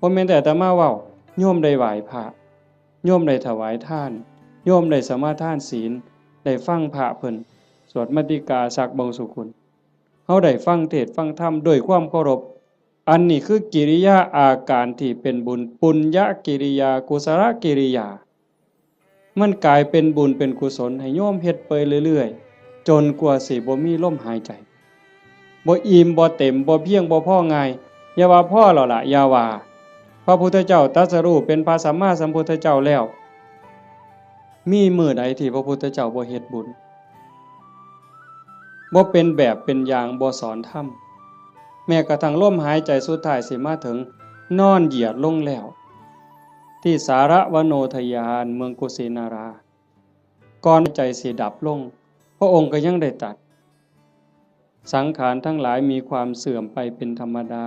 บ่แม่นแต่อาตมาเว้า โยมได้ไหว้พระ โยมได้ถวายทาน โยมได้สมาทานศีล ได้ฟังพระเพิ่นสวดมัตติกาสักบงสุกุล เฮาได้ฟังเทศน์ฟังธรรมด้วยความเคารพ อันนี้คือกิริยาอาการที่เป็นบุญ ปุญญกิริยา กุศลกิริยา มันกลายเป็นบุญเป็นกุศลให้โยมเฮ็ดไปเรื่อยๆ จนกว่าสิบ่มีลมหายใจ บ่อิ่มบ่เต็ม บ่เพียงบ่พอง่าย อย่าว่าพอแล้วล่ะ อย่าว่า พระพุทธเจ้าตรัสรู้เป็นพระสัมมาสัมพุทธเจ้าแล้ว มีมื้อใดที่พระพุทธเจ้าบ่เฮ็ดบุญ บ่เป็นแบบเป็นอย่าง บ่สอนธรรม แม้กระทั่งลมหายใจสุดท้ายสิมาถึง นอนเหยียดลงแล้ว ที่สารวโนทยาน เมืองกุสินารา ก่อนใจสิดับลง พระองค์ก็ยังได้ตรัส สังขารทั้งหลายมีความเสื่อมไปเป็นธรรมดา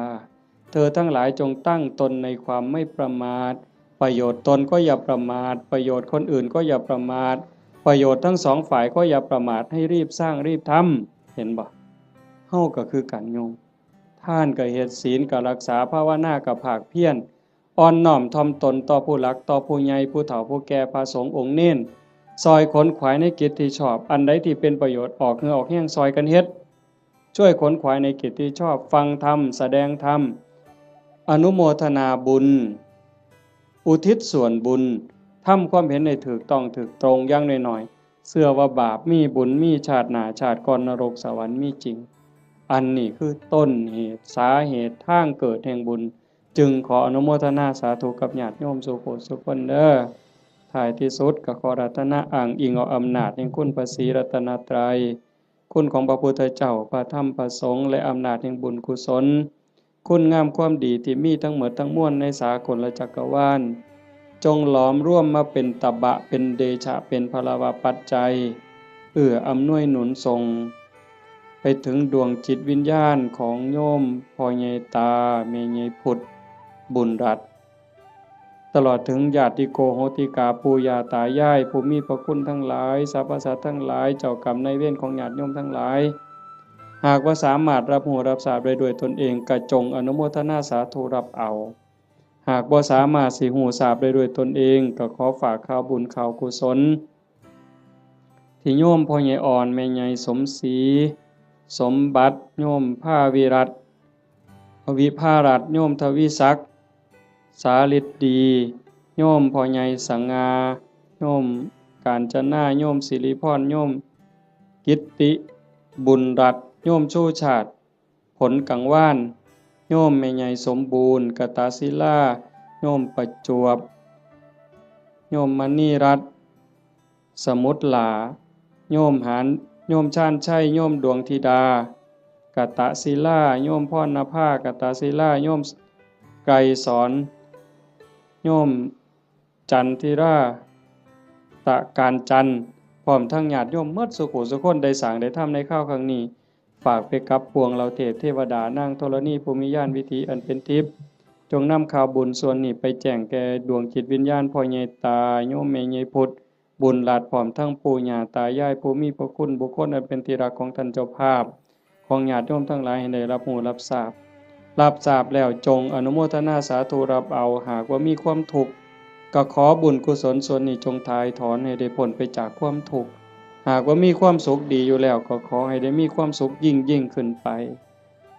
เธอทั้งหลายจงตั้งตนในความไม่ประมาท ประโยชน์ตนก็อย่าประมาท ประโยชน์คนอื่นก็อย่าประมาท ประโยชน์ทั้งสองฝ่ายก็อย่าประมาท ให้รีบสร้างรีบทำ เห็นบ่ เฮาก็คือกันโยม ทานก็เฮ็ด ศีลก็รักษา ภาวนาก็ภาคเพียร อ่อนน้อมถ่อมตนต่อผู้หลัก ต่อผู้ใหญ่ ผู้เฒ่า ผู้แก่ พระสงฆ์องค์เณร ซอยขนขวายในกิจที่ชอบ อันใดที่เป็นประโยชน์ ออกเหงื่อออกแฮงซอยกันเฮ็ด ช่วยขนขวายในกิจที่ชอบ ฟังธรรม แสดงธรรม อนุโมทนาบุญ อุทิศส่วนบุญ ทำความเห็นให้ถูกต้องถูกตรง อย่างน้อยๆ เชื่อว่าบาปมี บุญมี ชาติหน้าชาติก่อน นรกสวรรค์มีจริง อันนี้คือต้นเหตุ สาเหตุ ทางเกิดแห่งบุญ จึงขออนุโมทนาสาธุกับญาติโยมสู่ผู้สู่คนเด้อ ท้ายที่สุดก็ขออาราธนาอ้างอิงเอาอำนาจแห่งคุณพระศรีรัตนตรัย คุณของพระพุทธเจ้า พระธรรม พระสงฆ์ และอำนาจแห่งบุญกุศล คุณงามความดีที่มีทั้งหมดทั้งมวลในสากลจักรวาล จงหลอมรวมมาเป็นตบะ เป็นเดชะ เป็นพลวปัจจัย เอื้ออำนวยหนุนส่ง ไปถึงดวงจิตวิญญาณของโยมพ่อใหญ่ตา แม่ใหญ่พุทธ บุญรัตน์ ตลอดถึงญาติโกโหติกา ปู่ย่าตายาย ผู้มีพระคุณทั้งหลาย สรรพสัตว์ทั้งหลาย เจ้ากรรมนายเวรของญาติโยมทั้งหลาย หากว่าสามารถรับรู้รับทราบได้ด้วยตนเอง ก็จงอนุโมทนาสาธุรับเอา หากบ่สามารถสิรู้ทราบได้ด้วยตนเอง ก็ขอฝากข่าวบุญข่าวกุศล ที่โยมพ่อใหญ่อ่อน แม่ใหญ่สมศรี สมบัติ โยมภาวิรัตน์ วิภารัตน์ โยมทวีศักดิ์ สาฤทธิ์ดี โยมพ่อใหญ่สง่า โยมกาญจนา โยมสิริพร โยมกิตติ บุญรัตน์ โยมชูชาติ ผลกังวาน โยมแม่ใหญ่สมบูรณ์ กตศิลา โยมประจวบ โยมมณีรัตน์ สมุทรหลา โยมหาน โยมชาญชัย โยมดวงธิดา กตศิลา โยมพรณภา กตศิลา โยมไกรสอน โยมจันทิรา ตะการจันทร์ พร้อมทั้งญาติโยมหมดสุขุสุคนได้สร้างได้ทำในคราวครั้งนี้ ฝากไปกับปวงเหล่าเทพเทวดานางธรณีผู้มีญาณวิถีอันเป็นทิพย์ จงนำข่าวบุญส่วนนี้ไปแจ้งแก่ดวงจิตวิญญาณพ่อใหญ่ตา โยมแม่ใหญ่พุทธ บุญรัตน์ พร้อมทั้งปู่ย่าตายายผู้มีพระคุณ บุคคลอันเป็นที่รักของท่านเจ้าภาพ ของญาติโยมทั้งหลายให้ได้รับรู้รับทราบ รับทราบแล้วจงอนุโมทนาสาธุรับเอา หากว่ามีความทุกข์ ก็ขอบุญกุศลส่วนนี้จงถ่ายถอนให้ได้พ้นไปจากความทุกข์ หากว่ามีความสุขดีอยู่แล้ว ก็ขอให้ได้มีความสุขยิ่งยิ่งขึ้นไป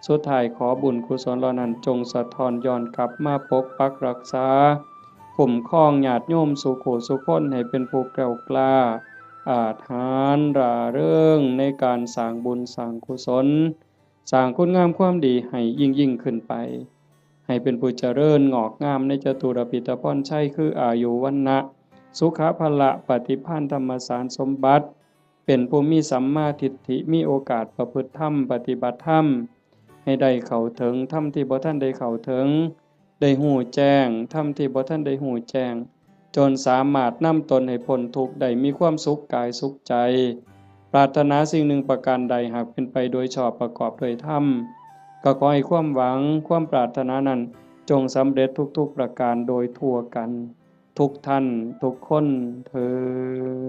สุดท้ายขอบุญกุศลเหล่านั้นจงสะท้อนย้อนกลับมาปกปักรักษา คุ้มครองญาติโยมสุขุสุคนให้เป็นผู้แกล้วกล้า อาจหาญร่าเริงในการสร้างบุญสร้างกุศล สร้างคุณงามความดีให้ยิ่งยิ่งขึ้นไป ให้เป็นผู้เจริญงอกงามในจตุรพิธพรชัย คืออายุ วรรณะ สุขะ พละ ปฏิภาณ ธรรมสารสมบัติ เป็นผู้มีสัมมาทิฏฐิ มีโอกาสประพฤติธรรม ปฏิบัติธรรม ให้ได้เข้าถึงธรรมที่บ่ทันได้เข้าถึง ได้ฮู้แจ้งธรรมที่บ่ทันได้ฮู้แจ้ง จนสามารถนำตนให้พ้นทุกข์ได้ มีความสุขกายสุขใจ ปรารถนาสิ่งหนึ่งประการใด หากเป็นไปโดยชอบประกอบด้วยธรรม ก็ขอให้ความหวังความปรารถนานั้นจงสำเร็จทุกๆประการโดยทั่วกัน ทุกท่านทุกคนเทอญ